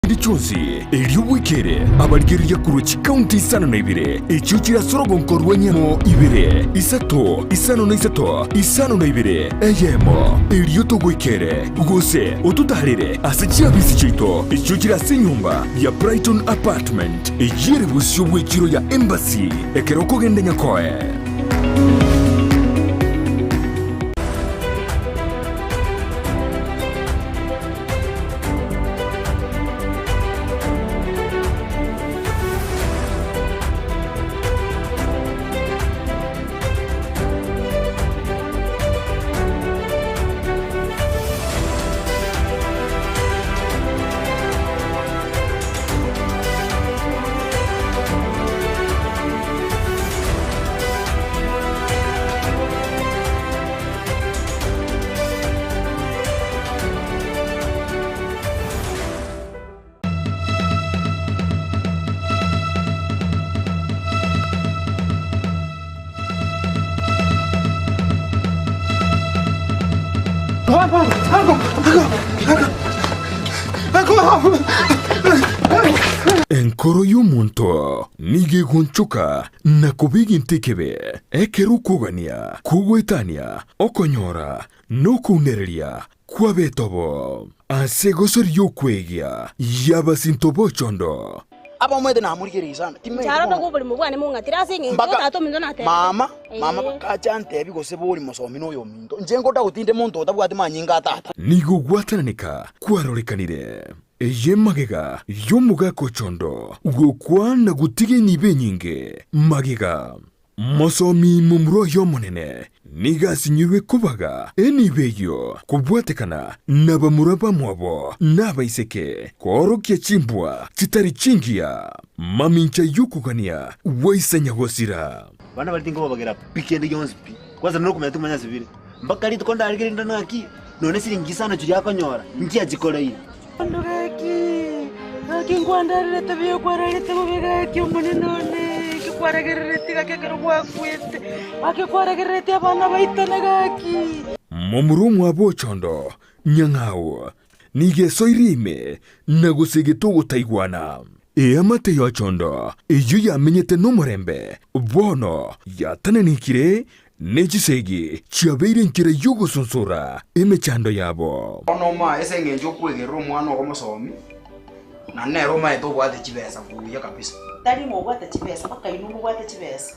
Chinde chionsi, erio bwekere abarigereria korwa chikaunti isano na ibere, echio chire ase orogonko rwa nyemo ibere, isato, isano na isato, isano na ibere, eyemo, erio togoikere, gose ototaarere ase chiabisi chiaito echio chire ase enyomba ya Brighton Apartment, eyio ere bosio bw'echiro ya Embassy, ekero okogenda Nyakoe. Enkoro y'omonto nigo egonchoka na koba egento ekebe, ekero okogania kogoetania okonyora nokounereria kw'abetobo, ase egosori y'okwegia y'abasinto b'ochondo. Abamwete namorigereria sana, timanyeti Inche bono. aroro oborimo bwane mong'atire ase eng'encho Mpaka tata ominto natebete. mama, mama Ee. bakacha antebi gose bori mosomi noyo ominto. Inche nkoda tinde monto otabwati manyinga a tata. Nigo gwatananeka kwarorekanire. Eye magega y'omogaka ochondo gokwa na gotiga enibo enyinge magega. Mosomi momura oye omonene nigo asinyirwe kobaga enibo eyio kobwatekana nabamura bamwabo na abaiseke, koorokia chimbwa chitari chingiya, mamincha y'okogania gwaisa nyagosira. Abana baria tinkobabagera pi kende gionsi pi, kwanza nokomanya timanya ase bire. Mpaka rituko ndarigererie ndore ng'aki, nonya ne siringi isano chiria akonyora, nchiachikoreire. Bono gaki, gaki nkwandererete buya okwararete bobe gaki omonene one, eki kwaragerereti gaki ekero gwakwete, gaki kwaragerereti abana baitane gaki. Momura omwabo ochondo nyang'au nigo esoire ime na gosegete ogotaigwana. Eamate y'ochondo eyio yamenyete nomorembe bono yatananekire Ne chisegi chiabeire enchera y'ogosonsora emechando yabo. Bono omoe ase engencho okwegerera omwana ogo mosomi, na nere omaete obwate chibesa buya kabisa. Tari ng'a obwate chibesa, mpaka inwe mobwate chibesa.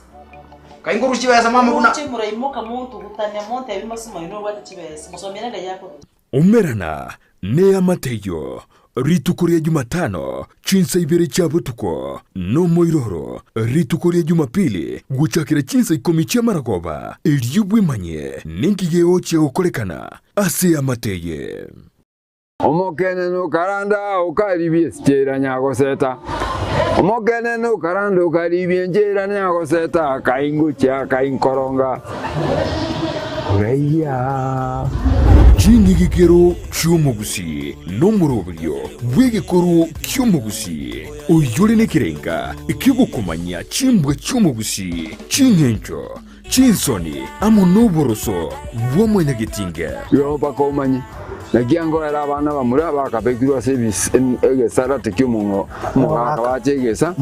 Kai nkorwa chibesa mama buna. Moche moraimoka montugutane, montebie mosima inwe obwate chibesa, mosomi ere ng'ai akorwa. Umerana neamate eyio rituko ria Jumatano chinsa ibere chia botuko, nomoiroro rituko ria Jumapili gochakera chinsa ikomi chi'amaragoba, erio bwemanyie ninki gegochia gokorekana ase eamate eye. Omokenene okaranda okaribia esichera nyagoseta, Omokenene okaranda okaribia enchera nyagoseta, akaingochia akainkoronga. Oraiya. Ching'igikero chi'omogusii nomoroberio bw'egekoro ki'omogusii, oyore nekerenga ki'ogokomanyia chimbwa chi'omogusii, ching'encho, chinsoni amo noboroso bwa mwanyagetinge. Igo mpaka omanye, naki angoera abana bamura bakabekirwe ase egesarate ki'omogaka bache egesa,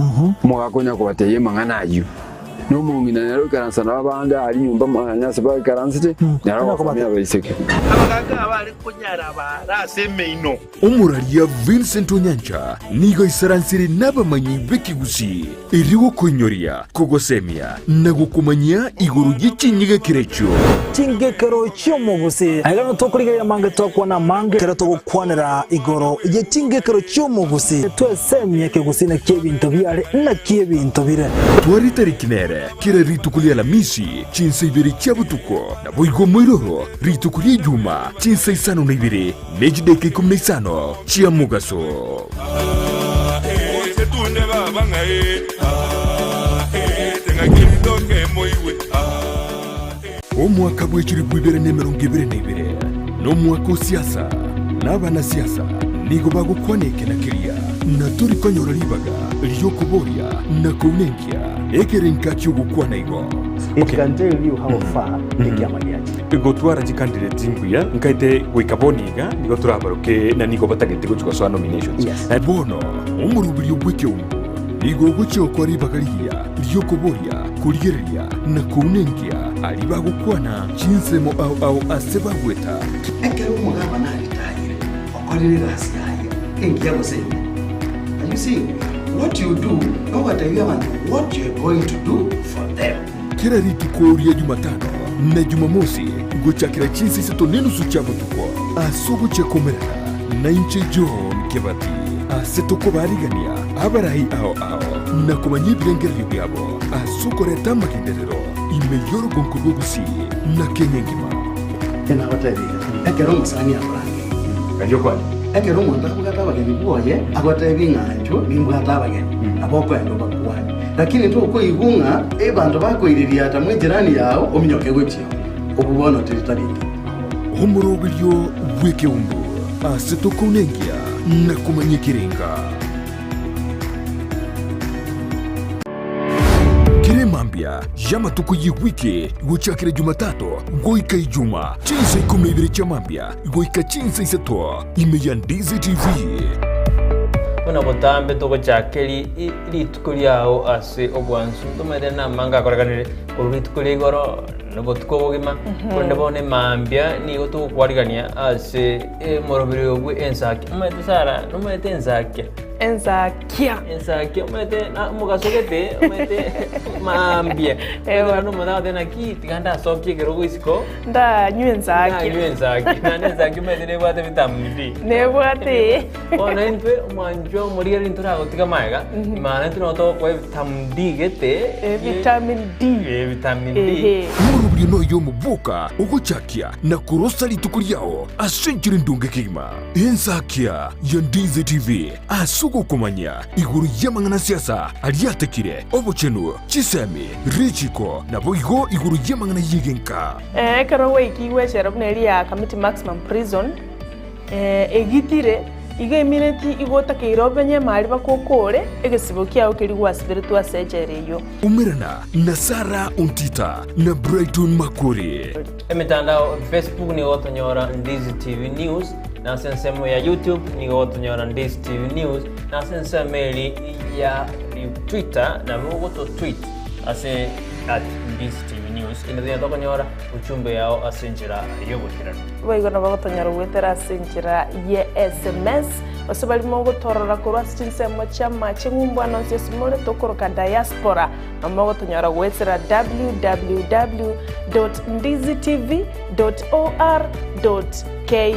omogaka onya kobatebia amang'ana ayio. Na omong'ina nere oikaransa nabo abande aria nyomba mwane ase baikaransete, nere ogosomia abaiseke. Abagaaka abare konyara baare ase emeino. Omoraria Vincent Onyancha nigo aisaransire nabamanyi b'ekegusii erio gokoinyoria, kogosemia na gokomanyia igoro ye chinyigekero echio. Chingekero chi'omogusii. Aiga nigo tokorigereria amange twakwana amange ekero togokwanera igoro ye chingekero chi'omogusii. Twesemie ekegusii naki ebinto biare naki ebinto bire. Tware tariki nere kera rituko ria Alamisi chinsa ibere chia botuko, naboigo moiroro rituko ria Ijuma chinsa isano na ibere ne chidaeka ikomi na isano chia mogaso. Omwaka bwe chilifu ibere na emerongo ebere na ibere nomwaka o siasa, na abanasiasa nigo bagokwana eke na keria, na tori konyora ribaga ri'okoboria na kounenkia ekerenka ki'ogokwana igo. It can tell you how far ekiama giachire. Gotwara chicandidate mbuya nkaete goika bono iga nigo torabaroke na nigo batagete gochia gosoa nominations. Yes. Bono omoroberio bw'ekeumbu nigo ogochia gokora ribaga rigiya ri'okoboria, korigereria, na kounenkia aria bagokwana chinsemo ao ao ase bagweta. Ekero omogabana aritayire, okorire egasi yaye engiya gose embe. And you see, what you do, nogotebia abanto what you are going to do for them. Kera rituko ria Jumatano na Jumamosi gochakera chinsa isato nenusu chia botuko, ase ogochia komerana nainche John Kebati, ase tokobarigania abarai ao ao na komanya ebirengererio biabo ase okoreta amagenderero ime y'orogonko rwa Gusii na Kenya engima. Nabatebirie, ekero omosani akorangeirie, ekero omonto abwate abageni bwoye, agotebie ng'a inchuo nimbwate abageni, nabo okoenda obakwanie. Lakini tokoigwa ng'a abanto bakoiririata mw'ejirani yao ominyoke gochia oo, obwo bono teri tari engiya. Omoroberio bw'ekeumbu ase tokounenkia na komanya ekerenga. Kera emambia y'amatuko y'ewiki gochakera Jumatatu goika Ijuma, chinsa ikomi na ibere chia mambia goika chinsa isato, ime ya Ndizi TV. Buna botambe togochaka rituko riao ase obwansu, ntomaete namange akorekanire korwa rituko ria igoro na obotuko obogima, korende bono emambia nigo togokwarigania ase omoroberi obwe ensaki. Omanyete Sarah, nomanyete ensakia? Ensakia. Ensakia omanyete na omogaso gete omanyete mambia. Ewa. Omanyete omonto agoteba naki tiga ndasokie ekerogo isiko. Ndanywe ensakia. Ndanywe ensakia. Naende ensakia omanyete nebwate vitamin D. Nebwate. Bono intwe omwanchwa omorigereria ntoragotiga magega, maana intwe nabo togokoa evitamin D gete. Vitamin D. Eh, vitamin D. Ehe. Omoroberio noyo omoboka ogochakia na korosa rituko riao ase enchera endonge kegima. Ensakia ya Ndizi TV ase ogokomanya igoro y'amang'ana siasa aria atekire, obochenu, chisemi, richiko, naboigo igoro y'amang'ana y'egenka. Ekero gwaikigwe echela buna eria ya Kamiti Maximum Prison, egitire, igo emineti igo otakeire obenye emari baka okore egesibo kiao keria gwasiberetwe ase echela eyio. Umerana na Sarah Ontita na Brighton Makori. Emetandao, Facebook nigo gotonyora Ndizi TV News, na ase ensemo ya YouTube nigo gotonyora Ndizi TV News, na ase ensemo eri ya Twitter nabo ogoto tweet ase at Ndizi TV News. Inde tonya tokonyora ujumbe yao ase enchera y'oboikeranu. Boigo nabo gotonyora goetera ase enchera ye sms, gose baria mogotorora korwa ase chinsemo chi'amache ng'umbu ande onsi ase more tokoroka diaspora. Nomogotonyora goetera www.ndizitv.or.ke.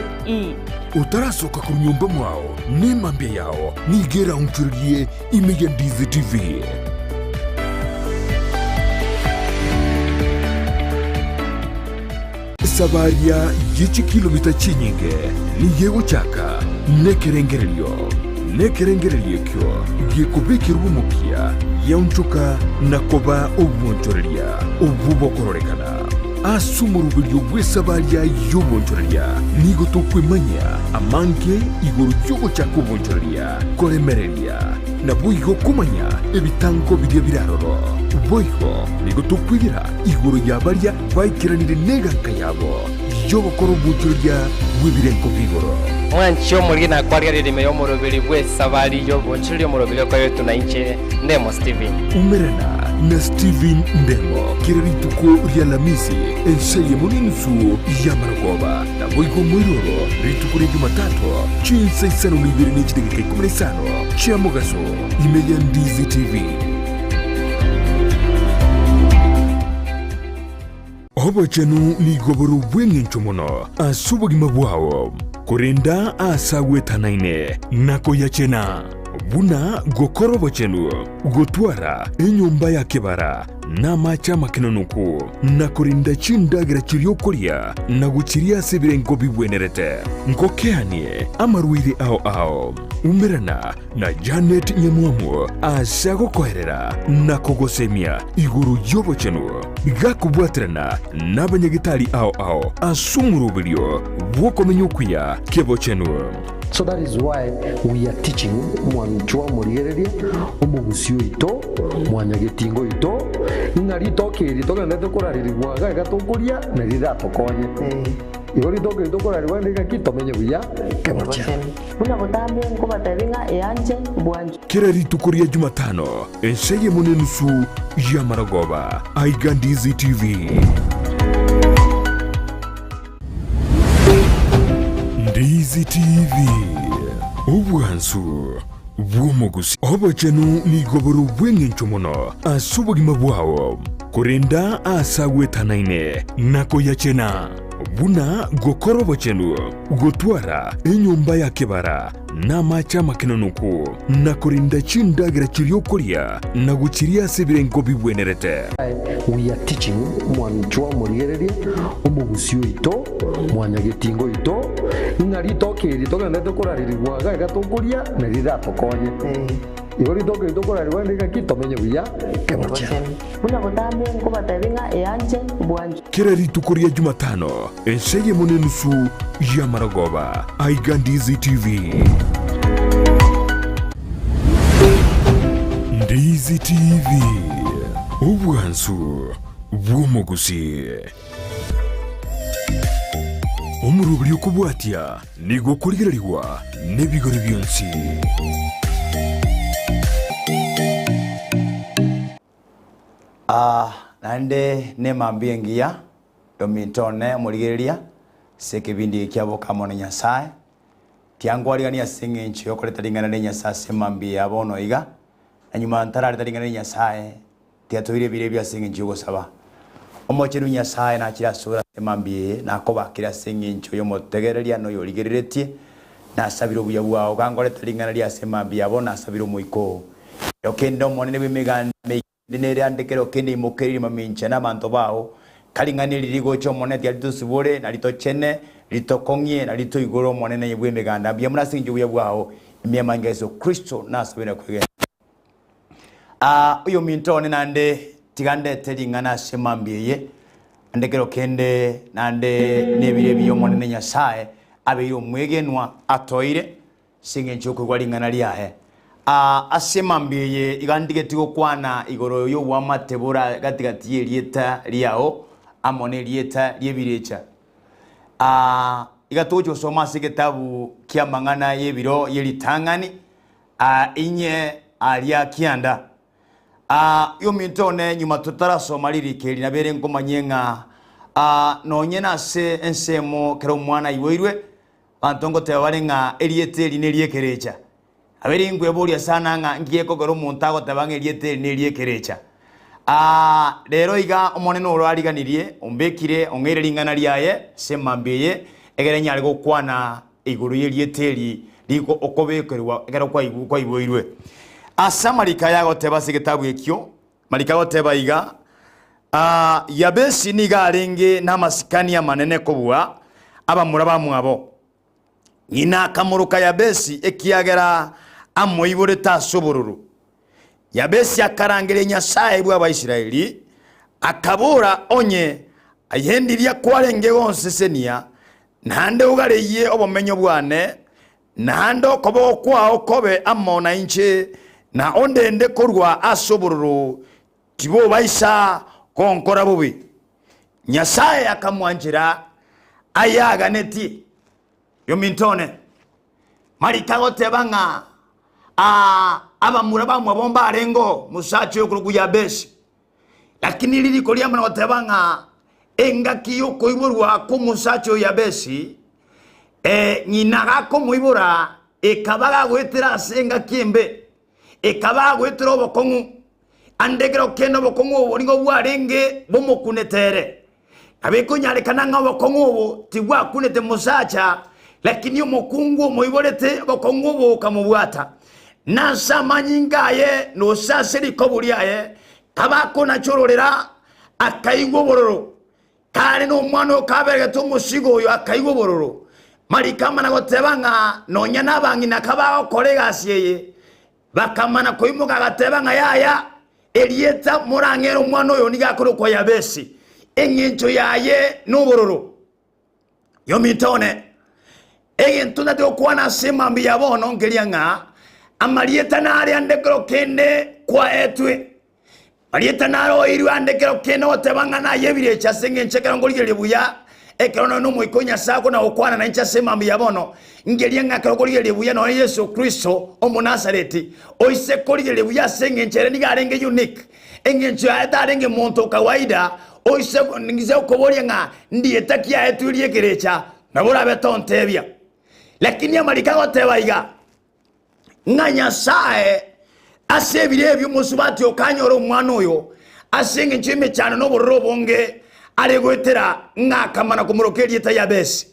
Otarasoka korwa nyomba mwao, nemambia yao nigo eraonchorerie ime ya Ndizi TV. Esabaria ye chikilomita chinyinge nigo egochaka nekerengererio, nekerengererio ekio gekobekerwa omokia giaonchoka na koba obwonchoreria obwo bokororekana. Ase omoroberio bw'esabaria y'obwonchoreria nigo tokwemanyia amange igoro y'ogochaka obwonchoreria, koremereria, naboigo komanya ebitango biria bire aroro. Boigo nigo tokwegera igoro ya baria Baikeranire neganka yabo y'ogokora obwochoreria bw'ebirengo bi'igoro. Mwanche omoriri nakwarigereria ime y'omoroberi bw'esabari y'obonchoreria omoroberi okoretwe na inche Ndemo Stephen. Umerana na Stephen Ndemo kera rituko ri'Alamisi ense eyemo n'enusu y'amarogoba, naboigo moiroro rituko ria Jumatatu chinsa isano na ibere ne chidakika ikomi na isano chia mogaso ime ya Ndizi TV. Obochenu nigo bore obw'engencho mono ase obogima bwao, korenda aase agwetanaine na koyachena, buna gokora obochenu, gotwara enyomba ya kebara na amache amakenonoku, na korenda chindagera chiria okoria na gochiria ase ebirengo bigwenerete. Ngokeanie amarwaire ao ao. Umerana na Janet Nyamwamu ase agokoerera na kogosemia igoro y'obochenu, gakobwaterana n'abanyagetari ao ao ase omoroberio bw'okomenya okuya kebochenu. So that is why we are teaching mwanchwa omorigereria, omogusii oito, mwanyagetinga oito, ng'a ritoke eri togenderete korarerigwa iga iga tokoria nari riratokonye. Igo ritoke eri tokorarerigwa rende ng'aki tomenye buya kebochenu. Buna botambe nkobatebia ng'a eanche bwanchwe. Kera rituko ria Jumatano, ensa eyemo nenusu y'amaragoba, aiga Ndizi TV. Ndizi TV, obwansu bw'omogusi. Obochenu nigo bore obw'engencho mono ase obogima bwao, korenda aase agwetanaine na koyachena, buna gokora obochenu, gotwara enyomba ya kebara na amache amakenonoku, na korenda chindagera chiria okoria na gochiria ase ebirengo bibwenerete. We are teaching mwanchwa omorigereria, omogusii oito, mwanyagetinga oito, ng'a ritoke eri togenderete korarerigwa iga iga tokoria nari riratokonye. Igo ritoke eri tokorarerigwa rende ng'aki tomenye buya kebochenu. Buna botambe nkobatebia ng'a eanche bwanchwe. Kera rituko ria Jumatano, ensa eyemo nenusu y'amaragoba, aiga Ndizi TV. Ndizi TV, obwansu bw'omogusii. Omoroberi okobwatia nigo okorigererigwa nebigori bionsi. Aa, naende nemambia engiya, ominto one omorigereria, ase ekebindi eke kiaboka amo na Nyasae. Tiankwarigania ase eng'encho y'okoreta ring'ana ria Nyasae ase emambia ya bono iga, na nyuma ntarareta ring'ana ria Nyasae, tiatoire ebiro ebio ase eng'encho y'ogosaba. Omochenu Nyasae nachire asore ase emambia eye, nakobakire ase eng'encho y'omotegereria na oyorigereretie, nasabire obuya bwao, gangoreta ring'ana ria ase emambia ya bono, nasabire Omoika oo. Ero kende Omonene bw'Emeganda ime nere ande kero kende imokererie mamincha nabanto bao, karing'ana eri rigocha Omonene tiga ritosibore, na ritochene, ritokong'ie, na ritoigore Omonene bw'Emeganda. Mbuya mono ase engencho y'obuya bwao, ime y'amanyinga a Yeso Kristo nasabire na kwegena. Aa, oyominto one naende tiga ndete ring'ana ase mambia eye, ande kero kende naende nebiro ebiya Omonene Nyasae abeire omwegenwa atoeire, Ase engencho y'okoigwa ring'ana riaye. Aa, ase emambia eye iga ndigeti gokwana igoro y'oboamate bore gati-gati y'erieta riao amo nerieta ri'ebirecha. Aa, iga togochia gosoma ase egetabu ki'amang'ana y'ebiro ye ritang'ani, aa, inye aria kianda. Aa, ominto one, nyuma totarasoma ririko eri nabere nkomanyie ng'a aa, nonye nase ensemo kera omwana aiboirwe, Abanto ngoteba bare ng'a erieta eri neri'ekerecha. Abeire inkweboria sana ng'a nki gekogera omonto agoteba ng'a erieta eri neri'ekerecha. Aa, rero iga Omonene oro ariganirie, ombekire, ong'eire ring'ana riaye ase emambia eye, egere nyare gokwana igoro y'erieta eri riko okobekerwa ekero kwaibu kwaiboirwe. Ase amariko aya agoteba ase egetabu ekio, Mariko agoteba iga, Aa, Yabesi nigo arenge namasikani amanene kobua abamura bamwabo. Ng'ina akamoroka Yabesi, ekiagera amoiborete ase obororo. Yabesi akarangeria Nyasae bw'Abaisraeli, akabora, Onye aye ndiria kwarenge gonsesenia, naende ogareyie obomenyo bwane, Naende okoboko kwao kobe amo nainche, na ondende korwa ase obororo, tibobaisa gonkora bobe. Nyasae akamwanchera ayaganetie. Yominto one, Mariko agoteba ng'a aa abamura bamwabo mbarengeo, omosacha oyo okorokwa Yabesi. Lakini ririko riamana goteba ng'a engaki y'okoiborwa kw'omosacha oyo Yabesi, eh, ng'ina gakomoibora ekaba gagoetera ase engaki embe, ekaba gagoetera obokong'u, ande ekero kende obokong'u obo nigo bwarenge bomokunete ere. Nabo ekonyarekana ng'a obokong'u obo tibwakunete mosacha, lakini omokungu omoiborete obokong'u obo bokamobwata. Na ase amanyinga aye na ose ase rikobu riaye kaba akonachororera, akaigwa obororo. Kare nomwana oyo kaberegete omosigo oyo akaigwa obororo. Mariko amana goteba ng'a nonya nabang'ina kabagokora egasi eye, Bakamana koimoka agateba ng'a yaya, erieta morang'ere omwana oyo nigo akorokwa Yabesi, engencho yaye nobororo. Yominto one. Egento ntati gokwana ase emambia ya bono nkeria ng'a amarieta nare ande ekero kende kwaetwe. Marieta naro oirwe ande ekero kende ogoteba ng'a naye ebirecha ase engencho ekero nkorigereria buya, ekero nonya n'Omoika o Nyasae akona gokwana nainche ase emambia ya bono, nkeria ng'a ekero okorigereria buya nonya Yeso Kristo Omonasareti, oise korigereria buya ase engencho ere nigo arenge unique, engencho yaye tarenge monto o kawaida, oise nise okoboria ng'a ndieta ki aetwe ri'ekerecha, nabo orabe tontebia. Lakini amariko agoteba iga, ng'a Nyasae ase ebiro ebio omosubati okanyora omwana oyo ase engencho y'emechando na obororo obonge are goetera, ng'a akamana komoroka erieta Yabesi,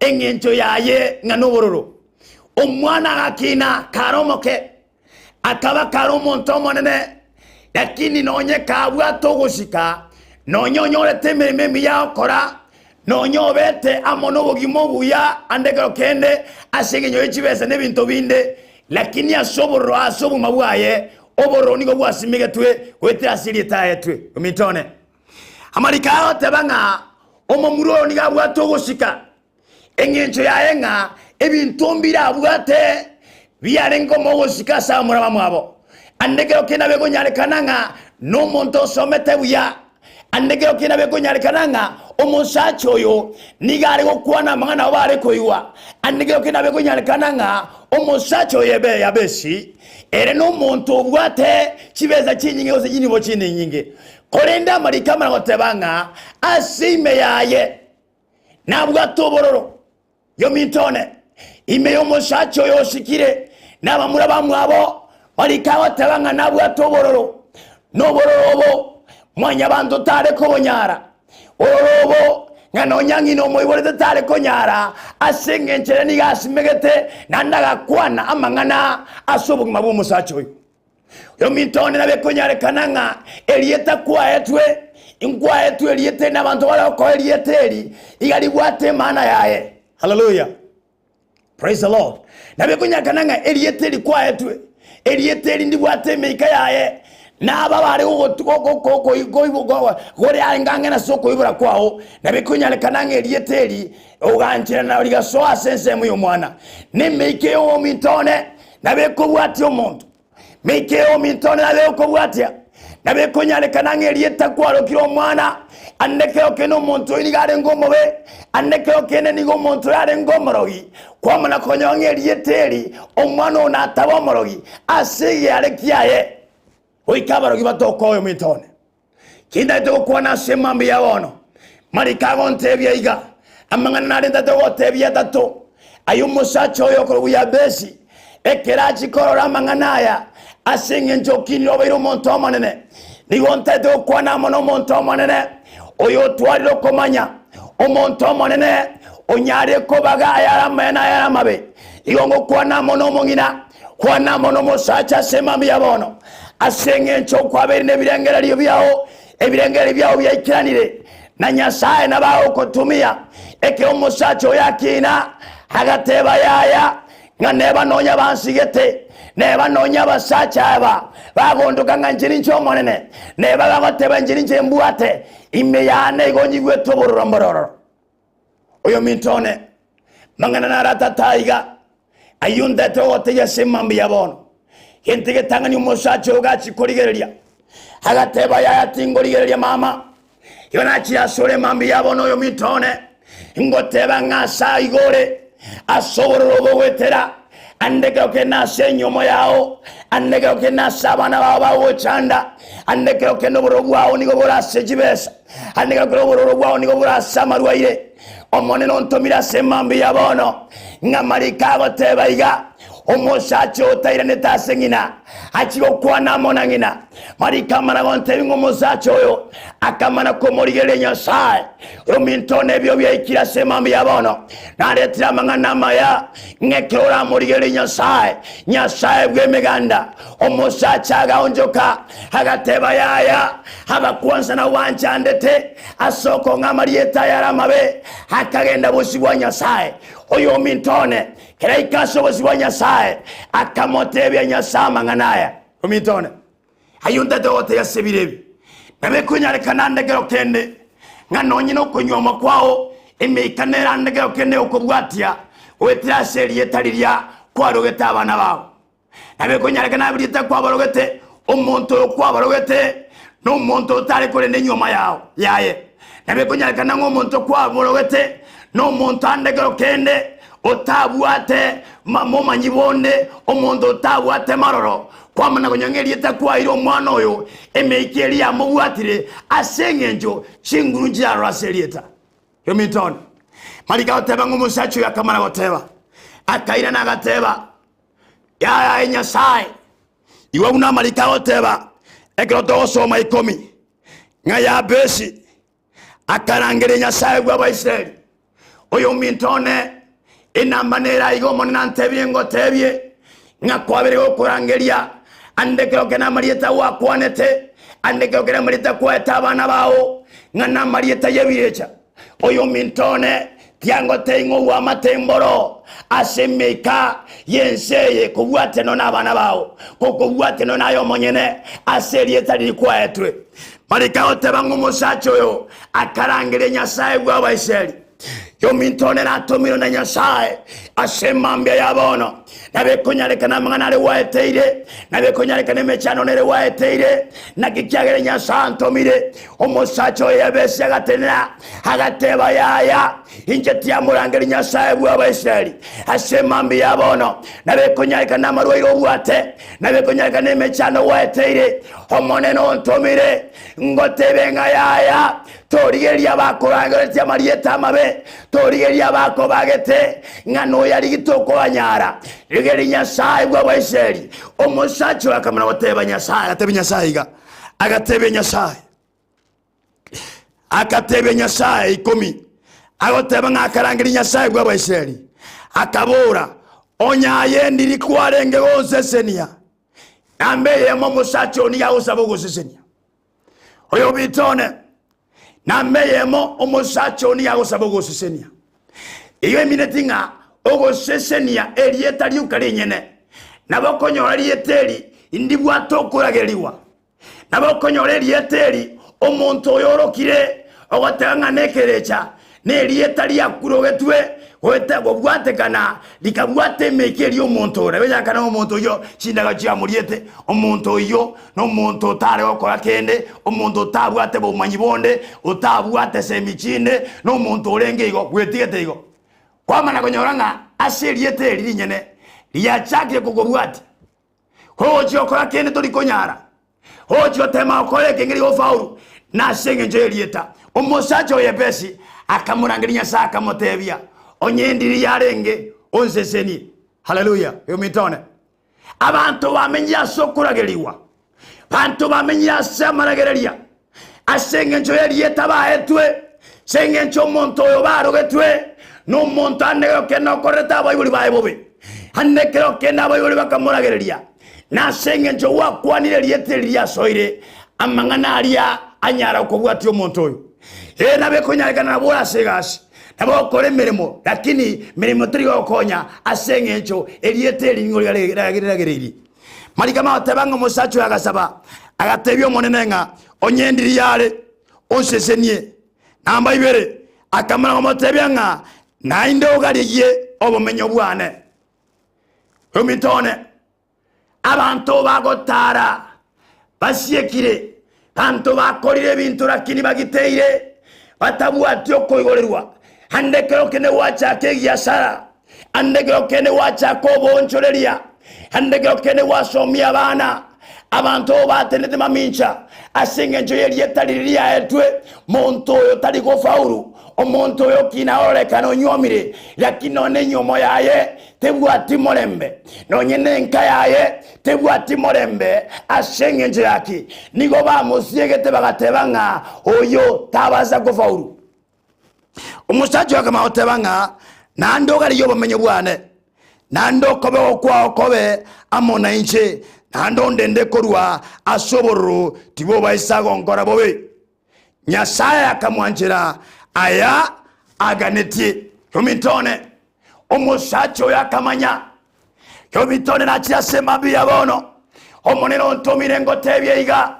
engencho yaye ng'a nobororo. Omwana agakina kare omoke, akaba kare omonto omonene, lakini nonye kabwate ogosika, nonye onyorete emeremo emiya agokora, Nonya obete amo nobogima obuya ande ekero kende ase engencho ye chibesa na ebinto binde, lakini ase obororo ase obogima bwaye, obororo nigo bwasimegetwe goetera ase erieta aetwe. Ominto one, amariko aya agoteba ng'a omomura oyo nigo abwate ogosika, engencho yaye ng'a ebinto mbire abwate biarenge komoa ogosika ase abamura bamwabo. Ande ekero kende abe konyarekana ng'a nomonto osomete buya, Ande ekero kende abe konyarekana ng'a omosacha oyo nigo are gokwana amang'ana nabo bare koigwa. Ande ekero kende abe konyarekana ng'a omosacha oyo ebe Yabesi ere nomonto obwate chibesa chinyinge gose chinibo chinde nyinge. Korende amariko amana goteba ng'a ase ime yaye nabwate obororo. Yominto one, ime y'omosacha oyo osikire, na abamura bamwabo barika goteba ng'a nabwate obororo, na obororo obo mwanyabanto tare kobonyara, bororo obo ng'a nonya ng'ina omoiborete tare konyara, ase engencho ere nigo asimegete naende agakwana amang'ana ase obogima bw'omosacha oyo. Ominto one nabe ekonyarekana ng'a erieta kwaetwe, inkwaetwe erieta eri na abanto bare gokoa erieta eri, iga ribwate emaana yaye. Haleluya! Praise the Lord. Nabe ekonyarekana ng'a erieta eri kwaetwe, erieta eri ndibwate emeika yaye, na aba bare gore arenge ang'e nase okoibora kwao, nabe ekonyarekana ng'a erieta eri ogancherana rigasoa ase ensemo y'omwana. Na emeika y'ominto one Nabo ekobwatia omonto. Meika eye ominto one nabo egokobwatia. Nabo ekonyarekana ng'a erieta kwarokire omwana, ande ekero kende omonto oyo nigo arenge omobe, ande ekero kende nigo omonto oyo arenge omorogi. Kwamana konyora ng'a erieta eri omwana oyo nataba omorogi ase egeare kiaye. Goika abarogi batoke oyo ominto one. Tindagete gokwana ase emambia ya bono. Mariko agontebia iga, Amang'ana nare ntagete gogotebia atato, Aye omosacha oyo okorokwa Yabesi, ekero achia korora amang'ana aya, ase engencho okinire obeire omonto omonene, nigo ntagete gokwana amo nomonto omonene, oyo otwarire okomanya, omonto omonene onyarire kobaga ayare amaya na ayare amabe. Igo ngokwana amo nomong'ina, Kwana amo nomosacha ase emambia ya bono, ase engencho okwabeire nebirengererio biao, ebirengererio biao biaikeranire, na Nyasae nabo agokotumia. Ekero omosacha oyo akina, agateba, Yaya, ng'a neba nonya bansigete, neba nonya abasacha aba bagontoka ng'a inche ninche Omonene, neba bagoteba inche ninche mbwate, ime yane igo nyigwete obororo mbororo. Oyominto one, mang'ana naro atato aiga, ayio ntete ogotebia ase emambia ya bono. Gento egetang'ani omosacha oyo gachia korigereria, agateba, Yaya tingorigereria mama, igo nachire asore emambia ya bono oyominto one, ngoteba ng'a ase aiga ore, ase obororo obo ogoetera, ande ekero kende ase enyomo yao, ande ekero kende ase abana bao bagochanda, ande ekero kende obororo bwao nigo bore ase chibesa, Ande gakora obororo bwao nigo bore ase amarwaire. Omonene ontomire ase emambia ya bono, ng'a amariko agoteba iga, Omosacha otairanete ase ng'ina achie gokwana amo na ng'ina. Mariko amana gontebia ng'a omosacha oyo akamana komorigereria Nyasae. Ominto one ebio biaikire ase emambia ya bono, naretire amang'ana amaya, ng'a ekero oramorigererie Nyasae, Nyasae bw'emeganda, Omosacha agaonchoka, agateba, Yaya, abakwansa nabwo banchandete ase okong'a amarieta ayare amabe. Akagenda bosio bwa Nyasae. Oyominto one, kera aika ase obosio bwa Nyasae, akamotebia Nyasae amang'ana aya. Ominto one, ayio ntagete gogotebia ase ebiro ebi, nabo ekonyarekana ande ekero kende, ng'a nonye nokonyuomwa kwao, emeika nere ande ekero kende egokobwatia. Goetera ase erieta riria kwarogete abana bao. Nabo ekonyarekana abe erieta kwabarogete, omonto oyo kwabarogete nomonto otare korenda enyuoma yao yaye. Nabo ekonyarekana ng'a omonto kwaborogete nomonto ande ekero kende otabwate momanyi bonde, omonto otabwate maroro, kwamana konya ng'a erieta kwaeire omwana oyo, emeika eria yamobwatire ase eng'encho chinguru nchirarore ase erieta. Yominto one. Mariko agoteba ng'a omosacha oyo akamana goteba, akairana agateba, Yaya aye Nyasae, igwa buna amariko agoteba ekero togosoma ikomi, ng'a Yabesi akarangeria Nyasae bw'Abaisraeli, Oyominto one, enamba nere aiga Omonene antebirie ngotebie, ng'a kwabere gokorangeria, ande ekero kere namarieta gwakwanete, ande ekero kere amarieta kwaete abana bao, ng'a namarieta y'ebirecha. Oyominto one, tiangotebia ng'a obwamate mboro ase emeika y'ense eye kobwatia nonya nabana bao, gokobwatia nonya naye omonyene ase erieta riria kwaetwe. Mariko agoteba ng'a omosacha oyo akarangeria Nyasae bw'Abaisraeli, Yominto one natomirwe na Nyasae ase emambia ya bono, nabo ekonyarekana amang'ana are gwaeteire, nabo ekonyarekana emechando nere gwaeteire, naki kiagera Nyasae antomire. Omosacha oyo Yabesi agatenena, agateba, Yaya, inche tiamorangeria Nyasae bw'Abaisraeli ase emambia ya bono, nabo ekonyarekana amarwaire obwate, nabo ekonyarekana emechando gwaeteire. Omonene ontomire ngotebe ng'a yaya, Torigereria abakorangeretie amarieta amabe, torigereria abakobagete ng'a noyarigete okobanyara. Rigereria Nyasae bw'Abaisraeli. Omosacha oyo akamana goteba Nyasae, agatebia Nyasae iga, agatebia Nyasae, agatebia Nyasae ikomi, agoteba ng'a akarangeria Nyasae bw'Abaisraeli, akabora, Onye aye ndiri kwarenge gonsesenia, namba eyemo omosacha oo nigo agosaba ogosesenia. Oyobita one, namba eyemo omosacha oo nigo agosaba ogosesenia. Igo emineti ng'a ogosesenia erieta rioka rinyene, nabo okonyora rieta eri ndibwate okoragerigwa. Nabo okonyora erieta eri omonto oyo orokire ogoteba ng'a nekerecha, nerieta riakurogetwe goeta gobwatekana rikabwata emeika eria omonto oria. Gochakana omonto oyio chindaga chiamoriete, omonto oyio nomonto otare gokora kende, omonto otabwate bomanyi bonde, otabwate semi chinde, nomonto orenge igo bwetigete igo. Kwamana konyora ng'a ase erieta eri rinyene riachakire kokobwatia. Ogochia gokora kende tori konyara, ogochia gotema gokora ekeng'eri gofaulu nase engencho y'erieta. Omosacha o Yebesi akamorangeria Nyasae akamotebia, Onye endiri yarenge, onsesenie. Haleluya! Oyominto one, abanto bamenyire ase okoragerigwa, banto bamenyire ase amaragereria, ase engencho y'erieta baetwe, ase engencho omonto oyo barogetwe nomonto ande ekero kende okorerete abaibori baye bobe, ande ekero kende abaibori bakamoragereria, na ase engencho gwakwanire erieta eri riasoire, amang'ana aria anyara kobwatia omonto oyo. Ee, nabo ekonyarekana nabo ore ase egasi, nabo ogokora emeremo, lakini meremo teri gogokonya ase engencho erieta eri nigo riragereirie. Mariko amagoteba ng'a omosacha oyo agasaba, agatebia Omonene ng'a onye ndiri yare, onsesenie. Namba ibere, akamana komotebia ng'a naende ogarigie obomenyo bwane. Ominto one, abanto bagotara basiekire, banto bakorire ebinto lakini bagiteire, batabwati okoigorerwa. Ande ekero kende gwachaka egiasara, Ande ekero kende gwachaka oboonchoreria, ande ekero kende gwasomia abana, abanto oo batenete mamincha ase engencho y'erieta riria riaetwe, monto oyo tari gofaulu, omonto oyo okina ororekane onywomire, lakini nonya nenywomo yaye tebwati morembe, nonye nenka yaye tebwati morembe ase engencho yaki? Nigo bamosiegete bagateba ng'a oyo tabasa gofaulu. Omosacha oyo akamanya goteba ng'a naende ogarigie obomenyo bwane, naende okoboko kwao kobe amo nainche, naende ondende korwa ase obororo tibobaisa gonkora bobe. Nyasae akamwanchera aya aganetie. Ominto one, omosacha oyo akamanya Ominto one nachire ase mambia bono, Omonene ontomire ngotebie iga,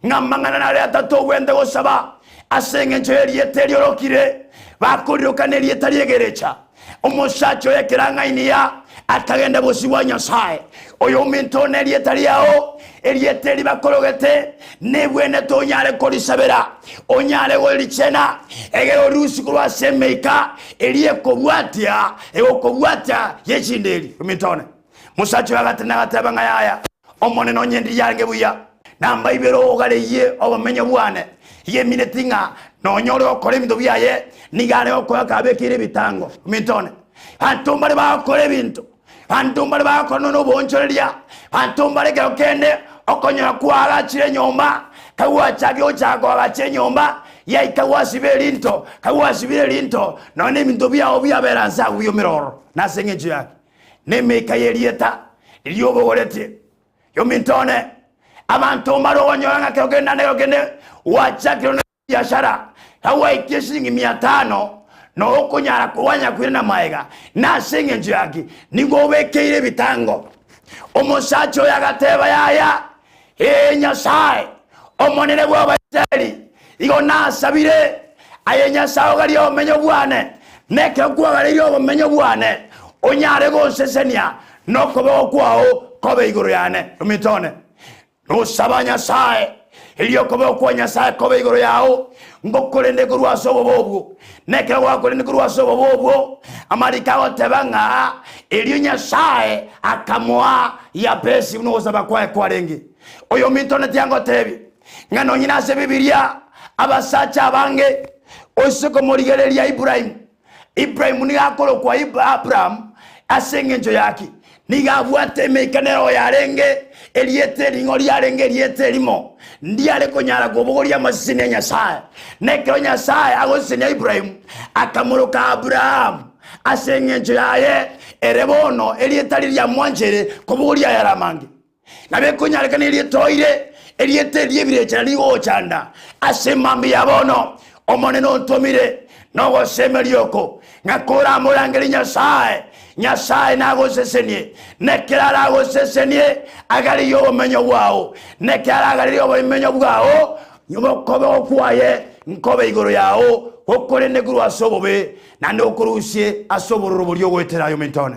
ng'a amang'ana nare atato ogwente gosaba ase engencho y'erieta eri orokire, bakoriroka nerieta ri'egerecha. Omosacha oyo ekero ang'ainia, akagenda bosio bwa Nyasae. Oyominto one erieta riao, erieta eri bakorogete, nebwenerete onyare korisabera, onyare gorichena, egere orirusie korwa ase emeika eria ekobwatia, egokobwatia ye chinderi. Ominto one. Mosacha oyo agatenena agateba ng'a yaya, Omonene onye ndiria yarenge buya, nambaibere ogareyie obomenyo bwane. Iga emineti ng'a nonya ore gokora ebinto biaye, nigo are gokora akabekeire ebitango. Ominto one, banto mbare bagokora ebinto, banto mbare bagokora nonya oboonchoreria, banto mbare ekero kende okonyora kwaagachire enyomba, kagwachakire gochaka koagacha enyomba, yaika gwasiba erinto, kagwasibire erinto, nonya na ebinto biao biabera nse agwo biomire ororo. Nase eng'encho yaki? Nemeika y'erieta riria obogoretie. Yominto one, abanto mbare okonyora ng'a kero kende naende kero kende gwachakire na ebiashara, kagwaikia eshilingi mia tano, na okonyara kogwanya koirana magega. Nase eng'encho yaki? Nigo obekeire ebitango. Omosacha oyo agateba, Yaya, ee Nyasae, Omonene bw'Abaisraeli, igo nasabire, aye Nyasae ogarie obomenyo bwane, na ekero kwagareirie obomenyo bwane, onyare gonsesenia, na okoboko kwao kobe igoro yane. Ominto one, nosaba Nyasae, erio okoboko kwa Nyasae kobe igoro yao, ngokorende korwa ase obobe obwo. Na ekero gwakorende korwa ase obobe obwo, amariko agoteba ng'a erio Nyasae akamoa Yabesi buna ogosaba kwaye kwarenge. Oyominto one tiangotebi ng'a nonye nase Ebibilia abasacha abange ose komorigereria Ibrahimu. Ibrahimu nigo akorokwa Abrahamu ase engencho yaki? Nigo abwate emeika nero yarenge erieta ering'o riarenge erieta erimo, ndiare konyara kobogoria amaseseni a Nyasae. Na ekero Nyasae agosesenia Ibrahimu, akamoroka Abrahamu ase engencho yaye ere bono erieta riria riamwancheire kobogoria ayare amange. Nabo ekonyarekana erieta oire, erieta eri ri'ebirecha rigochanda ase emambia ya bono. Omonene ontomire nogosemeria oko, ng'a koramorangerie Nyasae, Nyasae nagosesenie, na ekero aragosesenie, agarerie obomenyo bwao, na ekero aragarerie obomenyo bwao, okoboko kwaye nkobe igoro yao, gokorende korwa ase obobe, naende gokorusie ase obororo boria ogoetera aye ominto one.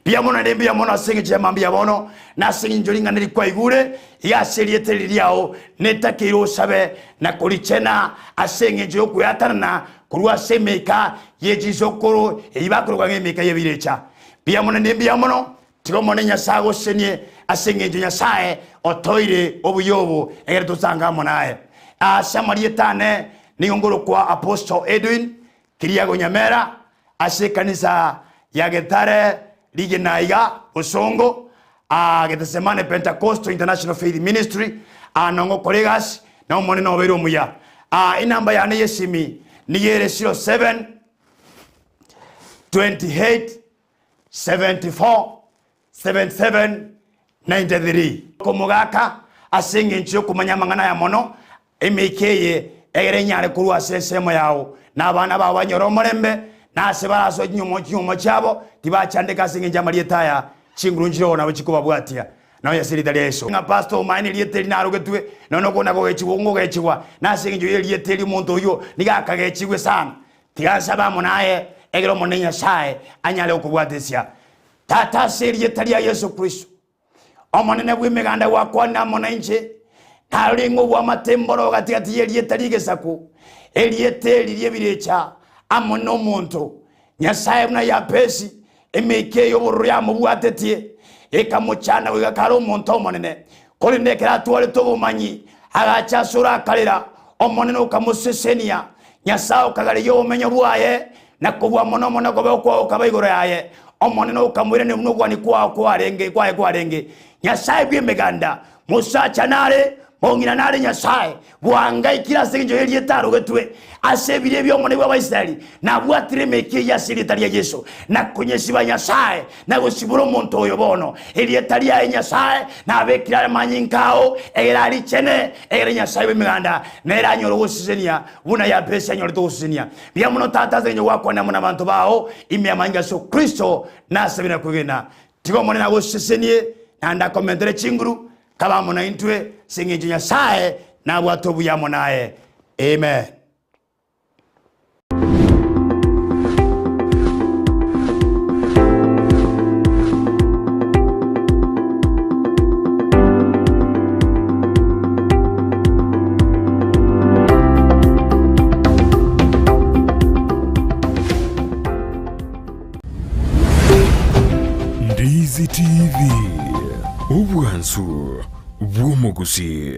Mbuya mono naende mbuya mono ase engencho y'amambia ya bono, na ase engencho ring'ana eri kwaigure, iga ase erieta eri riao netakeire osabe na korichena ase engencho y'okweatanana korwa ase emeika ye chinsokoro eyio bakoroka ng'a emeika y'ebirecha. Mbuya mono naende mbuya mono, tiga Omonene Nyasae agosesenie ase engencho Nyasae otoire obuya obo egere tosange amo naye. Ase amarieta ane nigo nkorokwa Apostle Edwin Kiriago Nyamera, ase ekanisa ya Getare Rigena iga Bosongo, aa Gethsemane Pentecostal International Faith Ministry, aa nongo okore egasi, na Omonene obeire omuya. Aa enamba yane y'esimi nigo ere 07 28 74 77 93. Komogaka ase engencho y'okomanya amang'ana aya mono, Emeika eye egere enyare korwa ase ensemo yao, na abana bao banyore omorembe, na ase barasoe chinyomba chinyomba chiabo, tibachandeka ase engencho y'amarieta aya, chinguru nchire oo nabo chikobabwatia. Nonya ase erieta ria Yeso. Ng'a pastor omaene erieta eri narogetwe, nonya okona kogechigwa ngogechigwa, na ase engencho y'erieta eri omonto oyio nigo akagechigwe sana. Tiga nsabe amo naye, egere Omonene Nyasae anyare gokobwatesia. Tata ase erieta ria Yeso Kristo. Omonene bw'Emeganda gwakwanire amo nainche, narore ng'a obwamate mboro gati-gati y'erieta ri'egesaku, erieta eri ri'ebirecha, amo nomonto. Nyasae buna Yabesi, emeika eye y'obororo yamobwatetie, ekamochanda goika kare omonto omonene. Korende ekero atwarete obomanyi, agacha asore akarera, Omonene okamosesenia, Nyasae okagareria obomenyo bwaye, na kobua mono mono okoboko kwao gokaba igoro yaye. Omonene okamoiraneria buna okogania kwao kwarenge kwaye kwarenge. Nyasae bw'Emeganda, mosacha nare, mong'ina nare Nyasae, bwangaikire ase engencho y'erieta arogetwe ase ebiria ebi'Omonene bw'Abaisraeli, nabwatire emeika eyio ase erieta ria Yeso, na konyesiba Nyasae, na gosibora omonto oyo bono. Erieta riaye Nyasae nabekire amanyinga ao, egere arichene, egere Nyasae bw'Emeganda nere anyore ogosesenia buna Yabesi anyorete ogosesenia. Mbuya mono Tata ase engencho gwakwana amo nabanto bao ime y'amanyinga a Yeso Kristo nasabire na kwegena. Tiga Omonene agosesenie naende akomentere chinguru, kabe amo naintwe ase engencho Nyasae nabwate obuya amo naye. Amen. bw'omogusii.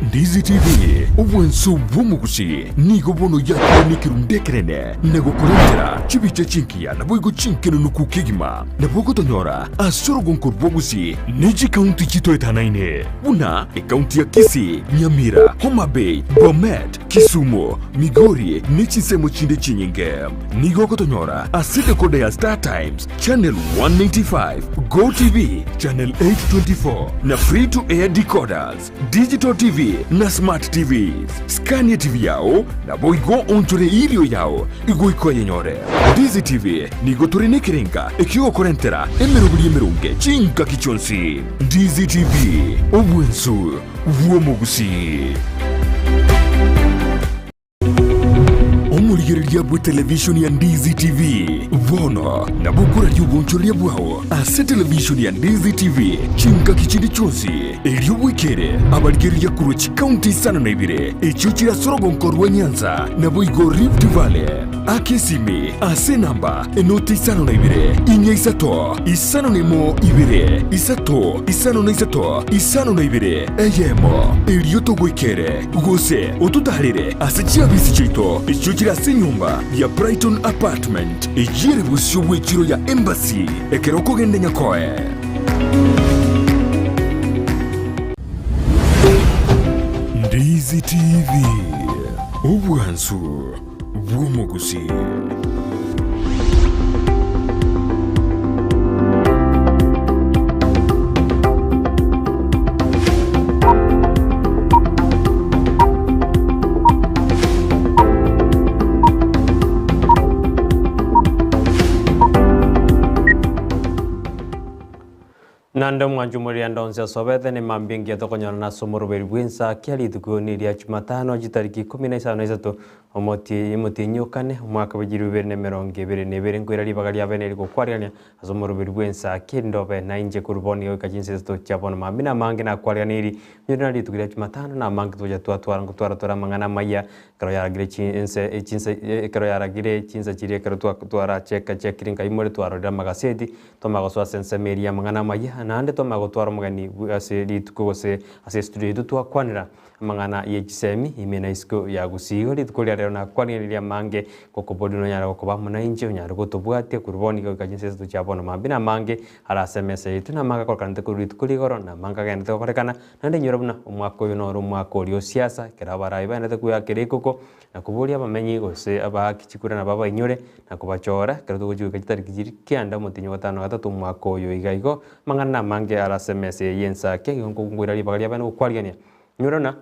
Ndizi TV, obwanso bw'omogusii, nigo bono yakire nekerundu ekenene na gokorentera chibicha chingiya naboigo chinkenenuku kegima. Nabo ogotonyora ase orogonko rwa Gusii ne chikaunti chitoetanaine buna ekaunti ya Kisii, Nyamira, Homa Bay, Bomet, Kisumu, Migori ne chinsemo chinde chinyinge. Nigo ogotonyora ase decoder ya Star Times, Channel 195, Go TV, Channel 824 na Free to Air decoders, Digital TV na Smart TVs. Skania TV yao naboigo onchore erio yao igoika oyenyore. Ndizi TV nigo tore nekerenga ekiogokorentera emeroberi emeronge chingaki chionsi. Ndizi TV, obwensu bw'omogusii. Omorigereria bw'etelevishoni ya Ndizi TV bono nabo okoraria obonchoreria bwao ase televishoni ya Ndizi TV chingaki chinde chionsi, erio bwekere abarigereria korwa chikaunti isano na ibere echio chire ase orogonko rwa Nyanza naboigo Rift Valley. Aka esimi ase enamba enoti 52 4 5 01 2 3 53 52 eyemo, erio togoikere gose ototaarere ase chiabisi chiaito echio chire ase enyomba ya Brighton Apartment, eyio ere bosio bw'echiro ya Embassy ekero okogenda Nyakoe. Ndizi TV, obwansu bw'omogusii. Naende omwancho omorianda onsi asobete nemambia engiya tokonyorana ase omoroberi bw'ensa kia rituko neria Jumatano chitariki ikomi na isano na isato omotienyi omotienyi o kane omwaka bwe chilifu ibere na emerongo ebere na ebere nkoira ribaga ria bene rigokwarigania ase omoroberi bw'ensa kia rindobe na inche korwa bono iga goika chinsa isato chia bono mambia na amange nakwariganirie onye na rituko ria Jumatano na amange togocha twatwara ngotwara tore amang'ana amaya ekero yaragire chinse chinsa ekero yaragire chinsa chiria ekero twa twaracheka chekire nkaimore twarorire amagaseti Twamanya gosoa ase ensemo eria y'amang'ana amayia, naende twamanya gotwara omogeni ase rituko gose ase estudio yaito twakwanera amang'ana ye chisemi ime na isiko ya Gusii. Igo rituko ria rero nakwanire amange gokoboria nonyare gokoba amo nainche onyare gotobwatia korwa bono iga goika chinsa isato chia bono mambia na amange are ase emesa yaito na amange akorekanete korwa rituko ria igoro na amange agenderete gokorekana naende inyora buna omwaka oyo noro omwaka oria o siasa ekero abarai baendete kweakera ekoko Na koboria abamenyi gose abaaki chikura nabo abainyore, na kobachora, ekero togochia goika chitariki chiria kianda omotienyi o gatano na gatato omwaka oyo iga igo, amang'ana namange are ase emesa eye y'ensake, igo nkoira ribaga riabene gokwarigania. Inyora ng'a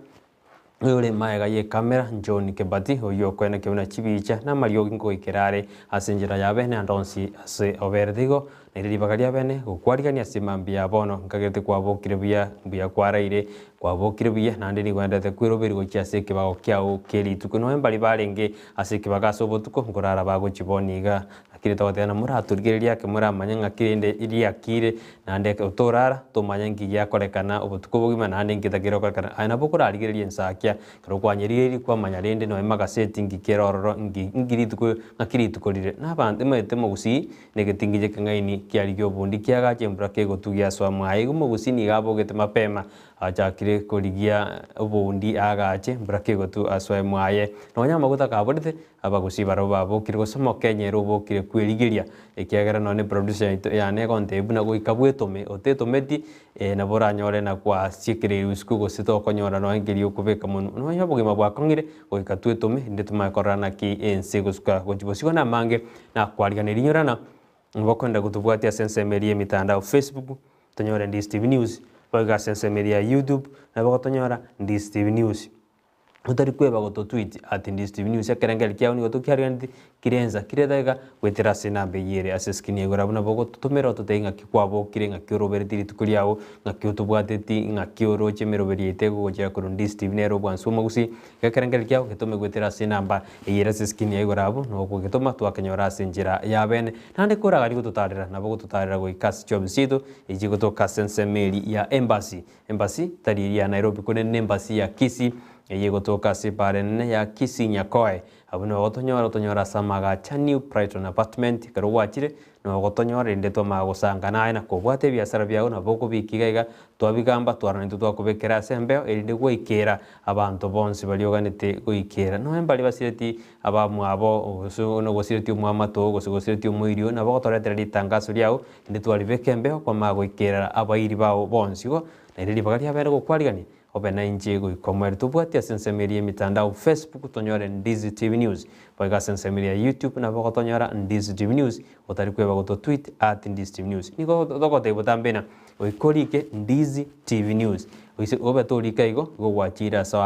oyore magega y'ekamera, John Kebati, oyio okoenekia buna chibicha na amariogi nkogoikera are ase enchera y'abene ande onsi ase oberete igo, Nere ribaga riabene gokwarigania ase mambia ya bono, nkagerete kwabokire buya, mbuya kwaraire, kwabokire buya, naende nigo endete kweroberia gochia ase ekebago kiao kie rituko. Nonya mbaria barenge ase ekebago ase obotuko, nkorara bagochia bono iga. Lakini togoteba ng'a moratorigererie ake moramanye ng'aki rende riakire, naende ekero torara, tomanye nki giakorekana obotuko obogima naende nki getakeire gokorekana. Aye nabo okorarigereria ensakia, ekero kwanyerigereiri kwamanya rende nonya magaseti nki kere ororo, nki nki rituko ng'aki rituko rire. Na abanto emanyete omogusii. Negetinginche ekeng'aini kiarigia obondi kiagacha embura kegotugia asoa mwaye. Igo omogusii nigo abogete mapema achakire korigia obondi aagache embura kegotu asoe mwaye. Nonya amaguta kaborete, abagusii barabwo babokire gose omokenya ere obokire kwerigeria ekiagera nonya ne producer yaito yane egontebia buna goika bwetome otetometi nabo oranyore na gwasiekereirwe isiko gose tokonyora nonya nkeria okobeka monwe. Nonya obogima bwakong'ire goika twetome rinde tomanye korora naki ense egosuka gochia bosio namange. Nakwariganirie inyorana, ngokwenda gotobwatia ase ensemo eria y'emitandao Facebook, tonyore Ndisi TV News, boigo ase ensemo eria ya YouTube, nabo gotonyora Ndisi TV News. Otari kweba gototweet at Ndisi TV News ekerengerio kiao nigo tokiariganetie kire ensa kire edageka goetera ase enamba eyio ere ase eskrini ya igoro abwo nabo ogototomera ototebie ng'aki kwabokire ng'aki oroberetie rituko riao ng'aki otobwateti ng'aki oroche emeroberi yaito egogochera korwa Ndisi TV nere obwansu omogusii Ekerengerio kiao getome goetera ase enamba eye ere ase eskrini ya igoro abwo, na okogetoma twakenyora ase enchera y'abene. Naende koraganie gototaarera, nabo ogototaarera goika ase chiofisi chiaito, echi chigotoka ase ensemo eria ya Embassy. Embassy, tari eria ya Nairobi, korende n'Embassy ya Kisii, eyio egotoka ase epaara enene ya Kisii Nyakoe. Abwo nigo ogotonyora, otonyore ase amagacha New Brighton Apartment, ekero gwachire. Nogotonyora rende twamanya gosanga naye na kobwata ebiasara biago nabo okobika iga iga twabigamba twarora intwe twakobekera ase embeo erinde gwaikera abanto bonsi baria oganete goikera. Nonya mbaria basireti abamwabo gose nogosireti omwamato oo gose gosireti omoiri oo nabo ogotoretera ritangaso riao rinde twaribeka embeo kwamanya goikera abairi bao bonsi. Igo naende ribaga riabeire gokwarigania Obe nainche goika omoerio tobwati ase ensemo eria y'emitandao Facebook tonyore Ndizi TV News boigo ase ensemo eria ya YouTube nabo ogotonyora Ndizi TV News otari kweba goto tweet at Ndizi TV News. Nigo togotebia botambe ng'a goika orike Ndizi TV News oise obe torika igo igo gwachire ase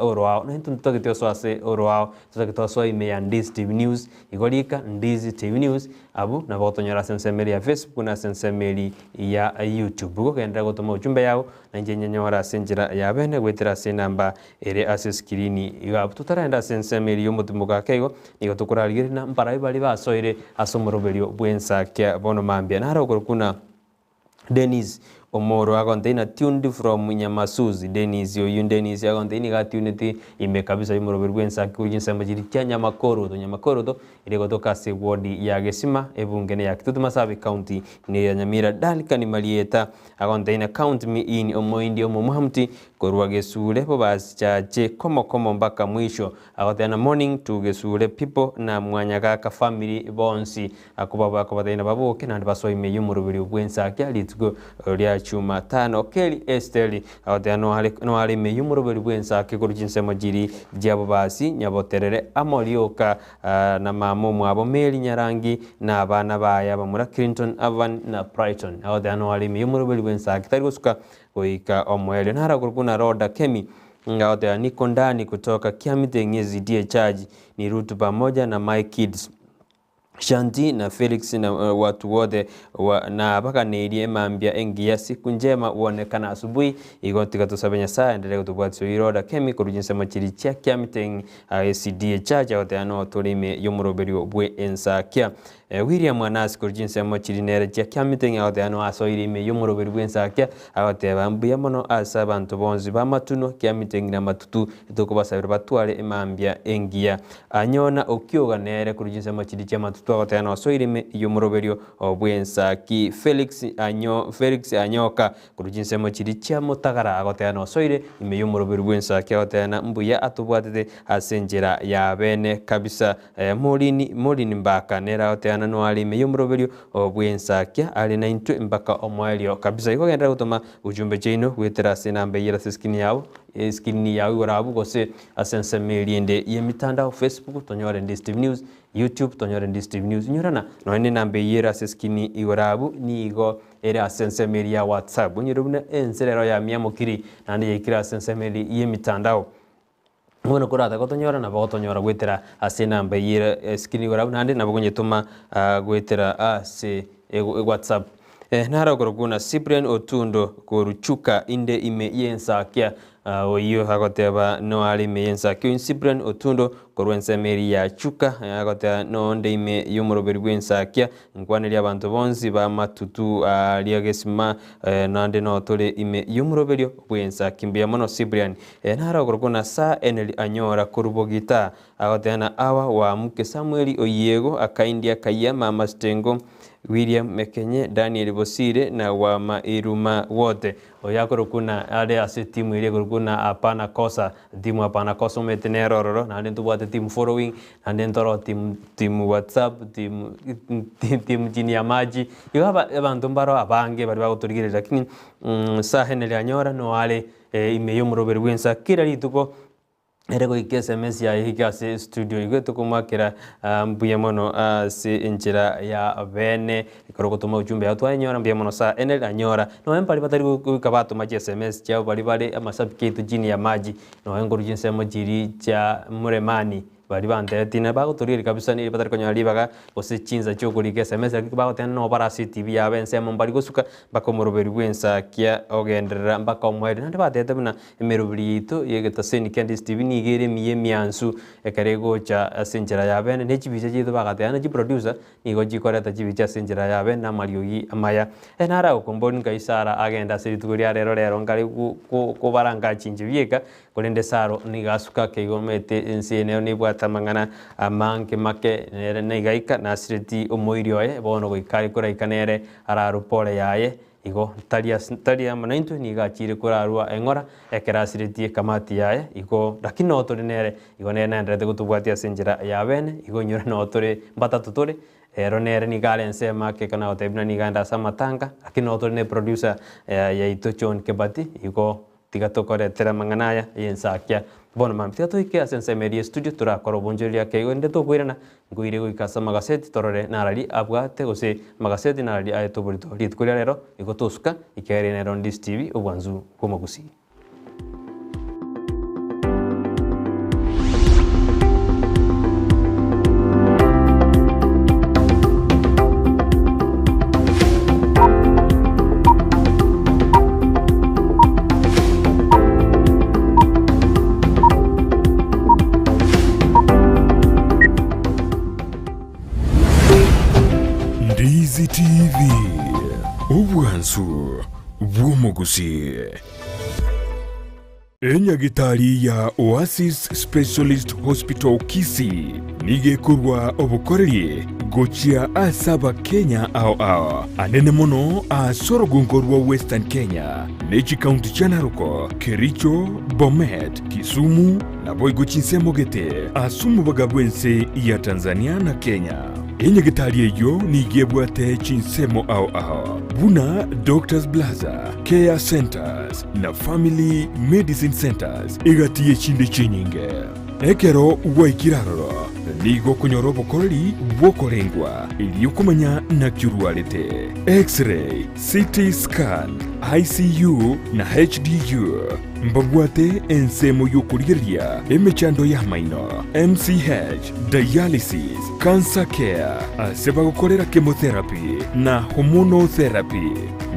oroao na intwe ntotagete osoe ase oroao totagete osoe ime ya Ndizi TV News igo rika Ndizi TV News Abwo nabo gotonyora ase ensemo eria ya Facebook na ase ensemo eria ya YouTube. Igo genderera gotoma ujumbe yao, na inche nyenyore ase enchera ya bene goetera ase enamba ere ase eskrini. Igo abwo totaragenda ase ensemo eria y'omotimoko ake igo, nigo tokorarigereria na mbarabwo baria basoire ase omoroberio bw'ensakia bono mambia. Naro okorokwa buna Dennis Omoro agontebia na tuned from Nyamasuzi Dennis oyio Dennis agontebia nigo atuneti ime kabisa y'omoroberi bw'ensaki korwa chinsemo chiria chia Nyamakoroto Nyamakoroto ere gotoka ase ward ya Gesima ebunge ne ya Kitutu Masabi county ne ya Nyamira Duncan Marieta agontebia na count me in omoindi omomwamuti korwa Gesure bobasichache komo komo mpaka mwisho Agoteba na morning to Gesure people na Mwanyagaka family bonsi akobatebi nababoke naende basoe ime y'omoroberio bw'ensakia rituko ria Chumatano. Kelly Esteri agoteba noare ime y'omoroberio bw'ensakia korwa chinsemo chiri chi'abobasi Nyaboterere amo rioka na mama omwabo Mary Nyarangi na abana baye abamura Clinton, Avan na Brighton. Agoteba noare ime y'omoroberio bw'ensakia tari gosuka goika omoerio. Naro akorokwa buna Rhoda Kemi Ngagoteba, Niko ndani kutoka Kiamite ng'ezitie church ni Ruth pamoja na my kids Shanti na Felix na watu wote wa nabaganeirie emambia engiya siku njema uonekana asubuhi igo tiga tosabe Nyasaye aendelee gotobwatisia oiroda Kemi korwa chinsemo chiria chia Kiamite ng'ezitie church agoteba no tore ime y'omoroberio bwe ensakia William Anasi korwa chinsemo chiria nere chia Kiamite ng'a agoteba noa asoire ime y'omoroberi bw'ensakia, agoteba, Mbuya mono ase abanto bonsi b'amatunwa, Kiamite ng'ina amatutu, tokobasabera batware emambia engiya. Anyona okioga nere korwa chinsemo chiria chi'amatutu agoteba noa asoire ime y'omoroberio bw'ensaki. Felix Anyo Felix Anyoka korwa chinsemo chiria chia Motagara agoteba noa osoire ime y'omoroberio bw'ensaki agoteba na mbuya atobwatete ase enchera ya bene kabisa. Morini, Morini mbaka nere agoteana noare ime y'omoroberio bw'ensakia are naintwe mpaka omoerio kabisa. Igo genderera gotoma ujumbe chiaino goetera ase enamba eyio ere ase eskrini yao, eskrini yao igoro abwo gose ase ensemo eria ende y'emitandao, Facebook tonyore Ndizi TV News, YouTube tonyore Ndizi TV News. Inyorana nonya na enamba eyio ere ase eskrini igoro abwo nigo ere ase ensemo eria ya WhatsApp. Onyore buna ense rero yamiamokiri naende yaikire ase ensemo eria y'emitandao. Bono korata gotonyora nabo gotonyora goetera ase enamba eyio ere eskrini igoro abwo naende nabo konyetoma goetera ase whatsapp. Naro okorokwa buna Cyprian Otundo korwa Chuka inde ime y'ensakia oyio agoteba noare ime y'ensakia oyio Cyprian Otundo korwa ensemo eria ya Chuka agoteba nonde ime y'omoroberi bw'ensakia Nkwanerie abanto bonsi b'amatutu aria gesima, naende noo tore ime y'omoroberio bw'ensa. Ki mbuya mono Cyprian. Naro okorokwa na Sir Henry anyora korwa Bogita, agoteba na Awa wa muke Samueli Oyiego, Akaindi Akayia, Mama Sitengo, William Mekenye, Daniel Bosire na Wama Iruma wote. Oyo akorokwa na are ase etimu eria ekorokwa na Hapana Kosa, timu Hapana Kosa omanyete nere ororo, naende ntobwate team following, naende ntoro team team whatsapp, team team chini ya maji, igo aba abanto mbaro abange baria bagotorigereria lakini saha ene rianyora no are ime y'omoroberi bw'ensa kera rituko. Ere goika SMS yaye ehike ase estudio igo tokomoakera mbuya mono ase enchera ya bene ekero ogotoma ujumbe yao twayenyora mbuya mono saa ene anyora nonya mbari batari goika batoma chi SMS chiabo bari bare amashabiki aito chini ya maji nonya nkorwa chinsemo chiria chia muremani bari bantebetie na bagotorigeria kabisa neri batari konyora ribaga gose chinsa chiokorika SMS lakini bagoteba no bare ase etibi yabo ensemo mbari gosuka mpaka omoroberi bwensakia ogenderera mpaka omoerio naende batebete buna Emeroberi yaito y'egetaseni kia DSTV nigo ere emiya emiansu ekero egocha ase enchera ya bene, ne chibicha chiaito bagateba na chiproducer nigo chikoreta chibicha ase enchera ya bene na amariogi amaya. Ere naro agokombori nkai Sarah agende ase rituko ria rero rero nkare kobara ngachinche bieka, korende Saro nigo asuka ake igo omanyete ense eye nero nebwate. abwate amang'ana amange make nere naigaika nasireti omoiri oye bono goika are koraika nere ararwe pore yaye igo tari ase tari amo naintwe nigo achire korarwa eng'ora ekero asiretie ekamati yaye igo lakini noo tore nere igo nere naendererete gotobwatia ase enchera ya bene igo inyore noo tore mbatato tore Ero nere nigo are ensemo ake ekero nagotebia buna nigo aende ase amatanga, lakini noo tore ne producer yaito John Kebati, igo tiga tokoretere amang'ana aya y'ensakia. Bono mambia tiga toike ase ensemo eria y'estudio torakore obonchoreria ake igo rende tokoirana, nkoire goika ase amagaseti torore narari abwate gose amagaseti narari aete oborito rituko ria rero, igo tosuka, ekiagera eye nero Ndisi TV, obwansu bw'omogusii. Ndizi TV, obwansu bw'omogusii. Enyagitari ya Oasis Specialist Hospital Kisii nigo ekorwa obokoreri gochia ase Abakenya ao ao, anene mono ase orogongo rwa Western Kenya ne chikaunti chia Narok, Kericho, Bomet, Kisumu naboigo chinsemo gete ase omobaga bw'ense ya Tanzania na Kenya. Enyagitari eyio nigo ebwate chinsemo ao ao buna Doctors Plaza, Care Centers na Family Medicine Centers egati y'echinde chinyinge. Ekero gwaikire aroro, nigo okonyora obokoreri bw'okorengwa erio komanya naki orwarete, X-ray, CT scan, ICU na HDU. Mbabwate ensemo y'okorigereria emechando y'amaino, MCH, dialysis, cancer care, ase bagokorera chemotherapy na hormonal therapy.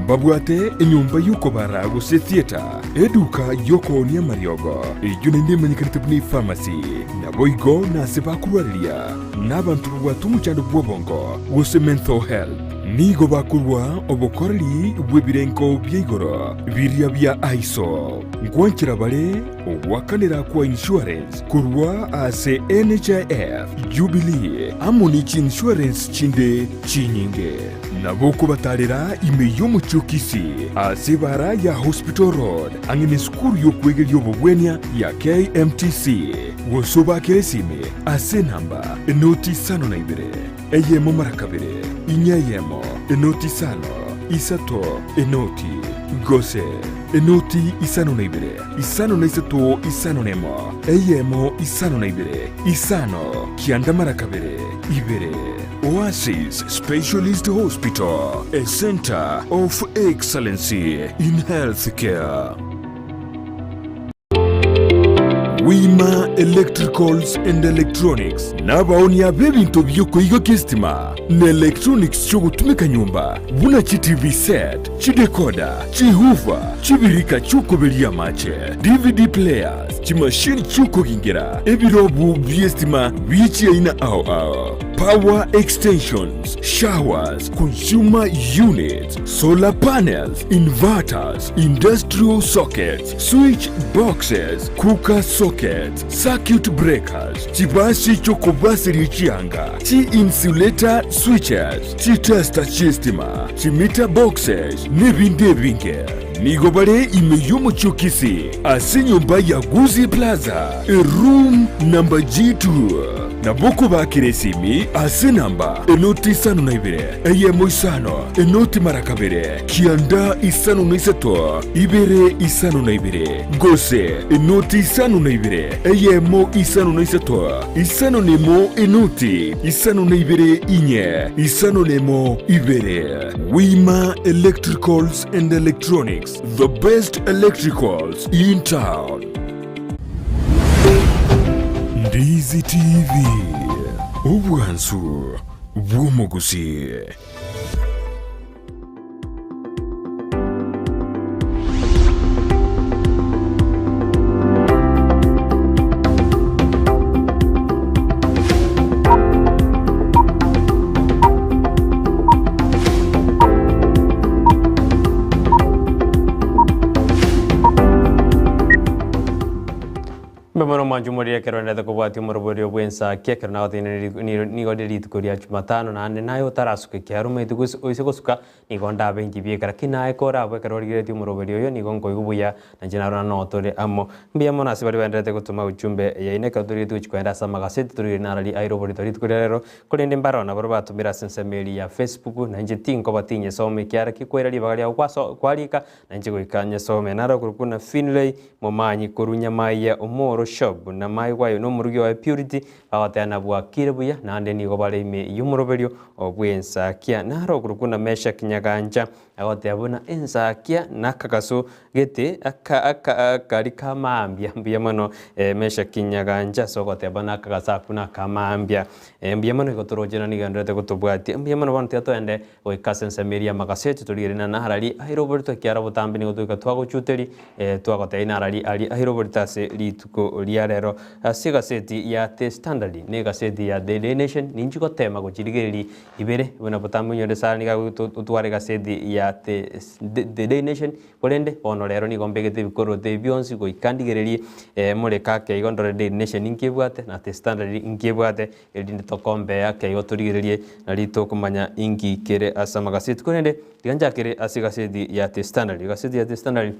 Mbabwate enyomba y'okobara gose theatre, eduka y'okoonia amariogo, eyio naende emanyekanete buna epharmacy, naboigo nase bakorwareria nabanto babwate omochando bw'obongo gose mental health. Nigo bakorua obokoreri bw'ebirengo bia igoro biria bia ISO. Nkwanchera bare ogoakanera kwa insurance korwa ase NHIF, Jubilee amo ne chiinsurance chinde chinyinge. Nabo okobatarera ime y'omochie o Kisii ase ebara ya Hospital Road ang'e nesukuru y'okwegeria obobwenia ya KMTC gose obakere esimi ase enamba enoti isano na ibere eyemo mara kabere inya eyemo enoti isano isato enoti gose enoti isano na ibere isano na isato isano na emo eyemo isano na ibere isano kianda mara kabere ibere. Oasis Specialist Hospital, a center of excellency in healthcare. Wima Electricals and Electronics nabaonia b'ebinto bi'okoigokia esitima na electronics chi'ogotumeka nyomba buna chi TV set, chidecoder, chihoofer, chibirika chi'okoberia amache, DVD players, chimashini chi'okogingera, ebirobu bi'esitima bie chiaina ao ao, power extensions, showers, consumer units, solar panels, inverters, industrial sockets, switch boxes, cooker sockets, circuit breakers, chibasi chi'okobaseria chianga, chi-insulator switches, chitester chi'estima, chimeter boxes, nebinde ebinge. Nigo bare ime y'omochie o Kisii ase enyomba ya Gusii Plaza, eroom number G2. Nabo okobakera esimi ase enamba enoti isano na ibere, eyemo isano, enoti mara kabere, kianda isano na isato, ibere isano na ibere, gose enoti isano na ibere, eyemo isano na isato, isano na emo enoti isano na ibere inye, isano na emo ibere. Wima Electricals and Electronics, the best electricals in town. Ndizi TV, obwansu bw'omogusii. Mbuya mono mwanche omoriri ekero ndete kobwatia omoroberio bw'ensaki ekero nagoteneneire nigo rire rituko ria Jumatano naende naye otarasuka ekiagera omanyete gose oise gosuka nigo ndabe inki bieka lakini naye kore abwo ekero origereretie omoroberio oyo nigo nkoigwa buya nainche narora notore amo. Mbuya mono ase baria baendererete gotoma ujumbe yaino ekero torigetie gochia koenda ase amagaseti torigererie narari aire oborito rituko ria rero korende mbareo nabarobwo batomire ase ensemo eria ya Facebook nainche tinkoba tinyesoma ekiagera ki kwaira ribaga riago kwaso kwarika Nainche goika nyesome naro okorokwa buna Finlay, momanyi korwa Nyamaiya Omoro Shop, na Maigwayo na omorugi oye Purity, bagoteba nabwakire buya, naende nigo bare ime y'omoroberio bw'ensakia. Naro okorokwa buna Meshack Nyagancha, agoteba buna ensakia nakagaso gete aka aka akari kamaambia. Mbuya mono Meshack Nyagancha ase ogoteba nakagaso akwo nakamaambia. Mbuya mono igo toroche na nigo enderete gotobwatia. Mbuya mono bono tiga toende Goika ase ensemo eria y'amagaseti torigererie na narari aire oborito, ekiagera botambe nigo toika twagochuteri, twagotebia narari aria aire oborito ase rituko ria rero. Ase egaseti ya The Standard na egaseti ya The Daily Nation ninchi gotema gochirigereria ibere, buna botambe onyore sara nigo agotwara egaseti ya The The Daily Nation, korende bono rero nigo mbegete ebikoroto ebi bionsi goika ndigererie moreka ake igo ndore Daily Nation ninki ebwate na The Standard ninki ebwate. Erinde tokombee ake igo torigererie nari tokomanya inki kere ase amagaseti. Korende tiga nchakere ase egaseti ya The Standard. Egaseti ya The Standard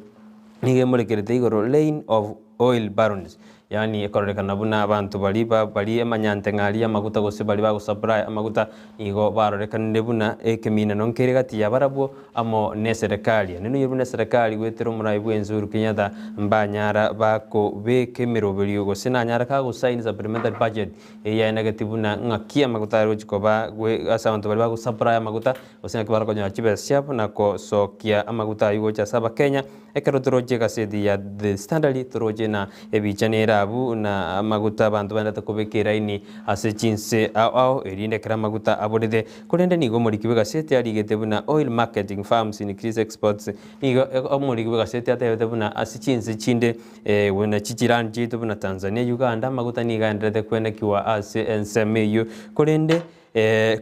nigo emorekerete igoro Reign of Oil Barons, yaani ekororekana buna abanto baria ba baria emanyante ng'a aria amaguta gose baria bagosupply amaguta nigo barorekanire buna ekeminano nkere gati ya barabwo amo neserekari. Naende nonya buna eserekari goetera omorai bw'ense Uhuru Kenyatta mbanyara bakobeka emeroberio gose nanyara kagosign supplementary budget Eyio yaenegeti buna ng'aki amaguta are gochia koba gwe ase abanto baria bagosupply amaguta, gose ng'aki barakonyora chibesa chiabo na kosokia amaguta ayio gocha ase abakenya. Ekero toroche egaseti ya The Standard toroche na ebicha nere abwo na amaguta abanto baendete kobeka eraini ase chinse ao ao erinde ekero amaguta aborete. Korende nigo omoriki bw'egaseti arigete buna Oil marketing firms increase exports nigo omoriki bw'egaseti atebete buna ase chinse chinde Buna chichirani chiaito buna Tanzania, Uganda, amaguta nigo aenderete kwenekiwa ase ensemo eyio. Korende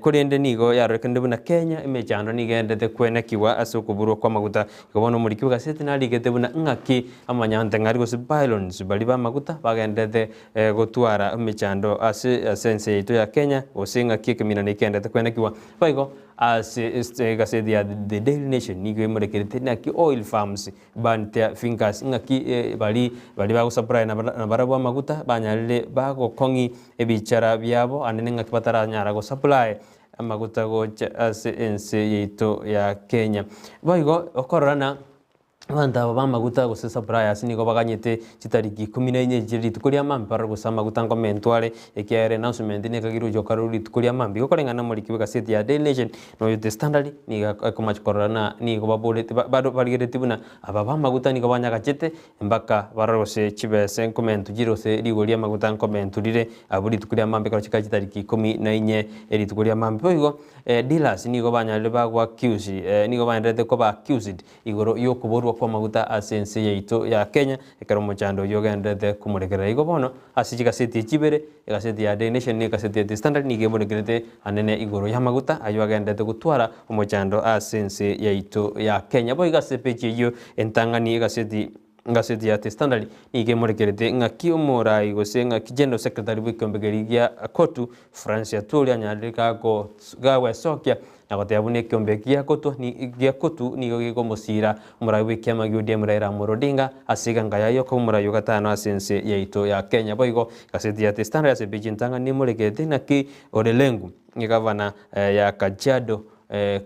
korende nigo yarorekanire buna Kenya emechando nigo egenderete kwenekiwa ase okoburwa kw'amaguta. Igo bono omoriki bw'egaseti narigete buna ng'aki amanyanteng'ari gose bylons baria b'amaguta bagenderete gotwara emechando ase ase ense yaito ya Kenya gose ng'aki ekeminano ekenderete kwenekiwa. Boigo ase egaseti ya The Daily Nation nigo emorekerete naki oil firms Burn their fingers, ng'aki baria baria bagosupply nabarabwo amaguta banyarire bagokong'i ebichara biabo anene ng'aki bataranyara gosupply amaguta gocha ase ense yaito ya Kenya. Boigo okorora na abanto aba b'amaguta gose suppliers nigo baganyete chitariki ikomi na inye chire rituko ria mambia barore gose amaguta nkomentwa are ekiagera announcement nekagirwe gocha gokorwa rituko ria mambia. Igo koreng'ana nomoriki bw'egaseti ya Daily Nation Noyo The Standard nigo ekomacha korora na nigo baboreti bado barigeretie buna aba b'amaguta nigo banyagachete mpaka barore gose chibese nkomentu chire gose rigori ri'amaguta nkomentu rire abwo rituko ria mambia ekero chikare chitariki ikomi na inye rituko ria mambia. Boigo dealers nigo banyarire bago accuse nigo baendererete koba accused igoro y'okoborwa kw'amaguta ase ense yaito ya Kenya ekero omochando oyio ogendererete komorekerera. Igo bono ase chigaseti echi ibere, egaseti ya Daily Nation na egaseti ya The Standard nigo emorekerete anene igoro y'amaguta ayio agendererete gotwara omochando ase ense yaito ya Kenya. Boigo ase epeji eyio entang'ani egaseti Egaseti ya The Standard nigo emorekerete ng'aki omorai gose ng'aki General Secretary bw'ekeombe keria gia Kotu, Francis Atwoli anyarire gagwesokia na goteba buna ekeombe eki gia Kotu nigo gekomosiira omorai bw'ekiama gia ODM Raila Amolo Odinga ase eganga yaye okoba omorai o gatano ase ense yaito ya Kenya. Boigo egaseti ya The Standard ase epeji entang'ani nemorekerete ng'aki Ole Lenku, egavana ya Kajiado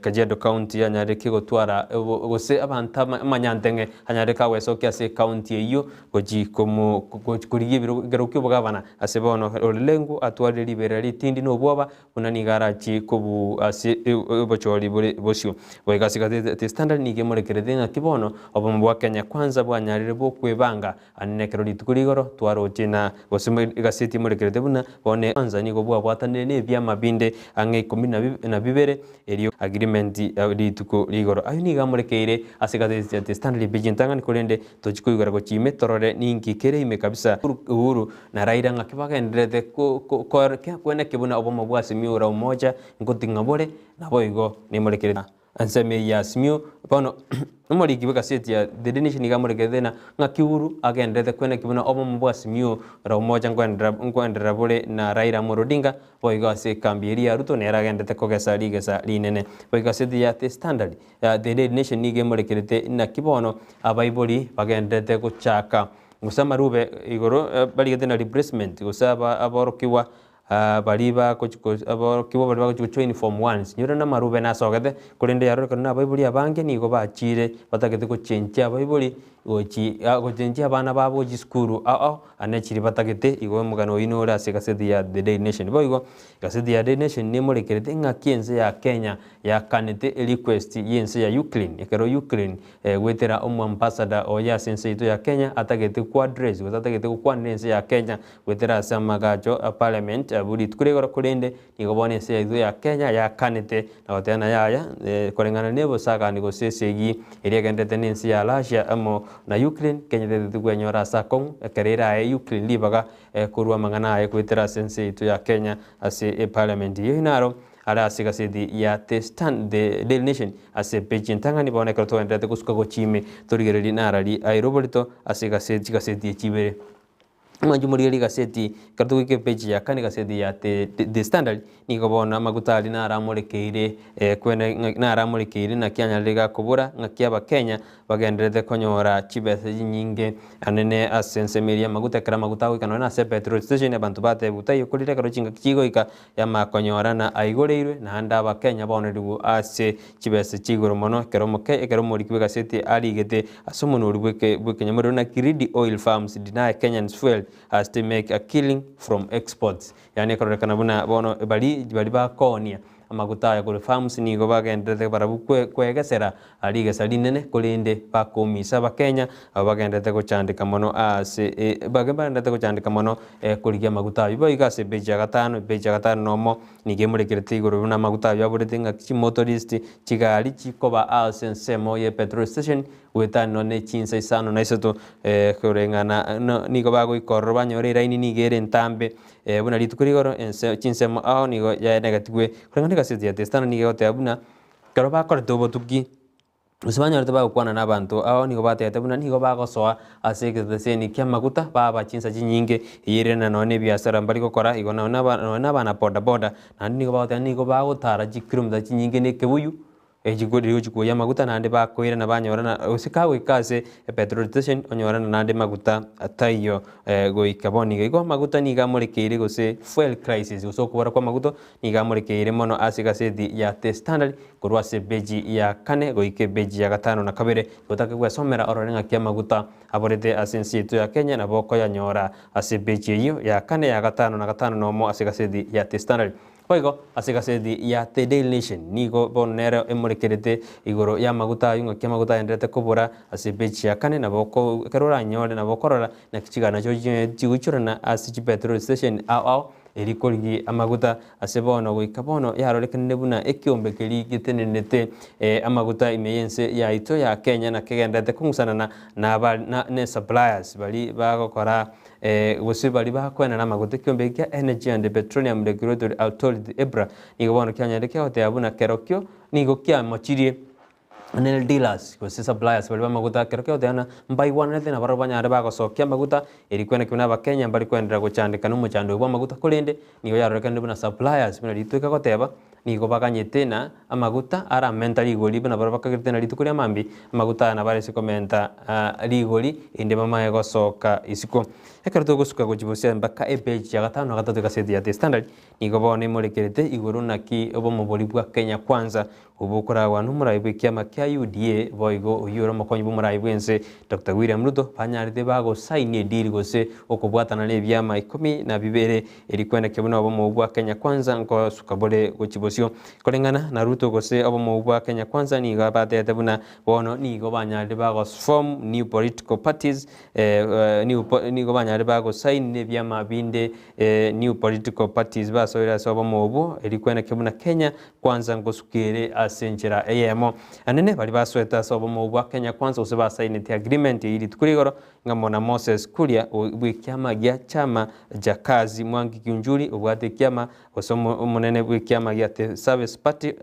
Kajiado County yanyarire gotwara gose abanto amanyanteng'e anyarire kagwesokia ase ecounty eyio gochi komo gochi korigia ekero kia obogavana ase bono Ole Lenku atwarire riberera ritindi na obwoba buna nigo arachie kobuu ase obochori bore bosio. Goika ase The Standard nigo emorekerete ng'aki bono obomo bwa Kenya Kwanza bwanyarire bokwebanga Aye nekero rituko rigoro twaroche na gose egaseti emorekerete buna bono kwanza nigo bwabwatanire nebiama binde ang'e ikomi na bibere erio agreement rituko rigoro. Ayio nigo amorekeire ase egaseti ya The Standard page entang'ani korende tochi koigora gochia ime torore ninki kere ime kabisa. Uhuru na Raila ng'aki bagendererete kweneki buna obomo bwa Azimio la Umoja nkoting'a bore naboigo nemorekerete. Ensemo eye ya Simiyu bono omoriki bw'egaseti ya The Daily Nation nigo amorekerete ng'a ng'aki Uhuru agenderete kweneki buna obomo bwa Simiyu ore omocha nkoenderera nkoenderera bore na Raila Amolo Odinga boigo ase ekambi eria ya Ruto nere agenderete kogesa rigesa rinene. Boigo egaseti ya The Standard ya The Daily Nation nigo emorekerete naki bono abaibori bagenderete gochaka gose amarube igoro barigete na replacement gose aba aborokigwa Baria bagochi aborokigwa baria bagochi gojoin form ones, nyore namarube nasogete, korende yarorekana buna abaibori abange nigo bachire batagete gochenchia abaibori gochi gochenchia abana babo gochia chisukuru ao ao ane chiria batagete, igo omogano oyio nore ase egaseti ya The Daily Nation. Boigo, egaseti ya Daily Nation nemorekerete ng'aki ense ya Kenya yakanete erequest y'ense ya Ukraine, ekero Ukraine goetera omoambassador oye ase ense yaito ya Kenya atagete koaddress gose atagete gokwanera ense ya Kenya Goetera ase amagacho a parliament abwo rituko rigoro korende nigo bono ense yaito ya Kenya yakanete na goteba na yaya koreng'ana na ebosagani gose esegi eria egenderete na ense ya Russia amo na Ukraine Kenya teteti kwenyora ase akong'u ekero erae Ukraine ribaga korwa amang'ana aye goetera ase ense yaito ya Kenya ase eparliament eyio naro are ase egaseti ya The Stand The Daily Nation ase epeji entang'ani bono ekero togendererete gosuka gochia ime torigererie narari aire oborito ase egaseti chigaseti echi ibere. Omwanchi omorigereria egaseti, ekero togoika epeji ya kane egaseti ya The, The Standard, nigo bono amaguta aria naramorekeire kwene ng'a naramorekeire naki anyarire gakobora ng'aki abakenya bagendererete konyora chibesa chinyinge anene ase ensemo eria y'amaguta ekero amaguta agoika nonye na ase epetrol station abanto batebigwa taiyo korende ekero chingaki chigoika yamakonyorana aigoreirwe naende abakenya baonerigwe ase chibesa chia igoro mono ekero omoke ekero omoriki bw'egaseti arigete ase omonwa oria bw'eke bw'ekenyamorero na Greedy oil firms deny Kenyans fuel as they make a killing from exports yaani ekororekana buna bono bari bari bakoonia amaguta aya korwa farms nigo bagendererete barabwo kwe kwegesera rigesa rinene korende bakoumisa abakenya abwo bagendererete gochandeka mono ase bage bagendererete gochandeka mono korigia amaguta aywo. Boigo ase epeji ya gatano, epeji ya gatano na omo, nigo emorekerete igoro buna amaguta aywo aborete ng'a chimotorist chigari chikoba ase ensemo ye petrol station goetania nonye ne chinsa isano na isato koreng'ana nigo bagoika ororo banyora eraini nigo ere entambe buna rituko rigoro ense chinsemo ao nigo yaenegetigwe. Koreng'ana egaseti ya The Standard nigo egoteba buna ekero bakorete obotuki Gose banyorete bagokwana nabanto ao nigo batebete buna nigo bagosoa ase egeteseni ki'amaguta baba chinsa chinyinge, eyio ere na nonya nebiasara mbari gokora igo nonya naba nonya nabana boda boda naende nigo bagoteba nigo bagotara chikilomita chinyinge na ekebuyu rigochi koyia amaguta naende bakoirana banyorana gose kagoika ase epetrol station onyorana naende maguta taiyo goika bono iga. Igo amaguta nigo amorekeire gose fuel crisis gose okobora kw'amaguta nigo amorekeire mono ase egaseti ya The Standard Korwa ase epeji ya kane goika epeji ya gatano na kabere, gotake gwesomera orore ng'aki amaguta aborete ase ense yaito ya Kenya nabo okoyanyora ase epeji eyio ya kane ya gatano na gatano nomo ase egaseti ya The Standard. Boigo ase egaseti ya The Daily Nation nigo bono nero emorekerete igoro y'amaguta ayio ng'aki amaguta aenderete kobora ase epeji ya kane nabo oko ekero oranyore nabo okorora naki chigari nachio chigoichorana ase chipetrol station ao ao Erio korigia amaguta ase bono goika bono yarorekanire buna ekiombe keria getenenete amaguta ime y'ense yaito ya Kenya na kegendererete kong'usanana na ne suppliers baria bagokora gose baria bakoenana amaguta. Ekiombe eke kia Energy and Petroleum Regulatory Authority, EPRA, nigo bono kianyarire kiagoteba buna kerokio nigo kiamochirie Nere dealers gose suppliers baria b'amaguta ekero kiagoteba ng'a mbaigwananete nabarabwo banyare bagosokia amaguta eri kwene ki buna abakenya mbari koenderera gochandeka na omochando oyo bw'amaguta korende nigo yarorekanire buna suppliers buna rituko egoteba nigo baganyete na amaguta aramenta rigori buna barabwo bakagerete na rituko ria mambia amaguta aya nabo arese komenta rigori erinde bamaye gosoka isiko. Ekero togosuka gochia bosia mpaka epeji ya gatano na gatato egaseti ya The Standard nigo bono emorekerete igoro naki obomobori bwa Kenya Kwanza Obwo okoragwa nomorai bw'ekiama kia UDA boigo oyio ore omokonyi bw'omorai bw'ense Doctor William Ruto banyarete bagosaini edili gose okobwatana nebiama ikomi na bibere eri kwendekia buna obomo bwa Kenya Kwanza nkosuka bore gochia bosio. Koreng'ana na Ruto gose obomo bwa Kenya Kwanza nigo batebete buna bono nigo banyarire bagoform new political parties new nigo banyarire bagosaini nebiama binde new political parties basoire ase obomo obwo eri kwendekia buna Kenya Kwanza ngosukere ase enchera eyemo. Anene baria basoete ase obomo bwa Kenya Kwanza gose basainete agreement eyio rituko rigoro ng'amo na Moses Kuria bw'ekiama gia Chama ja Kazi, Mwangi Kiunjuri obwate ekiama gose omonene bw'ekiama gia The Service Party.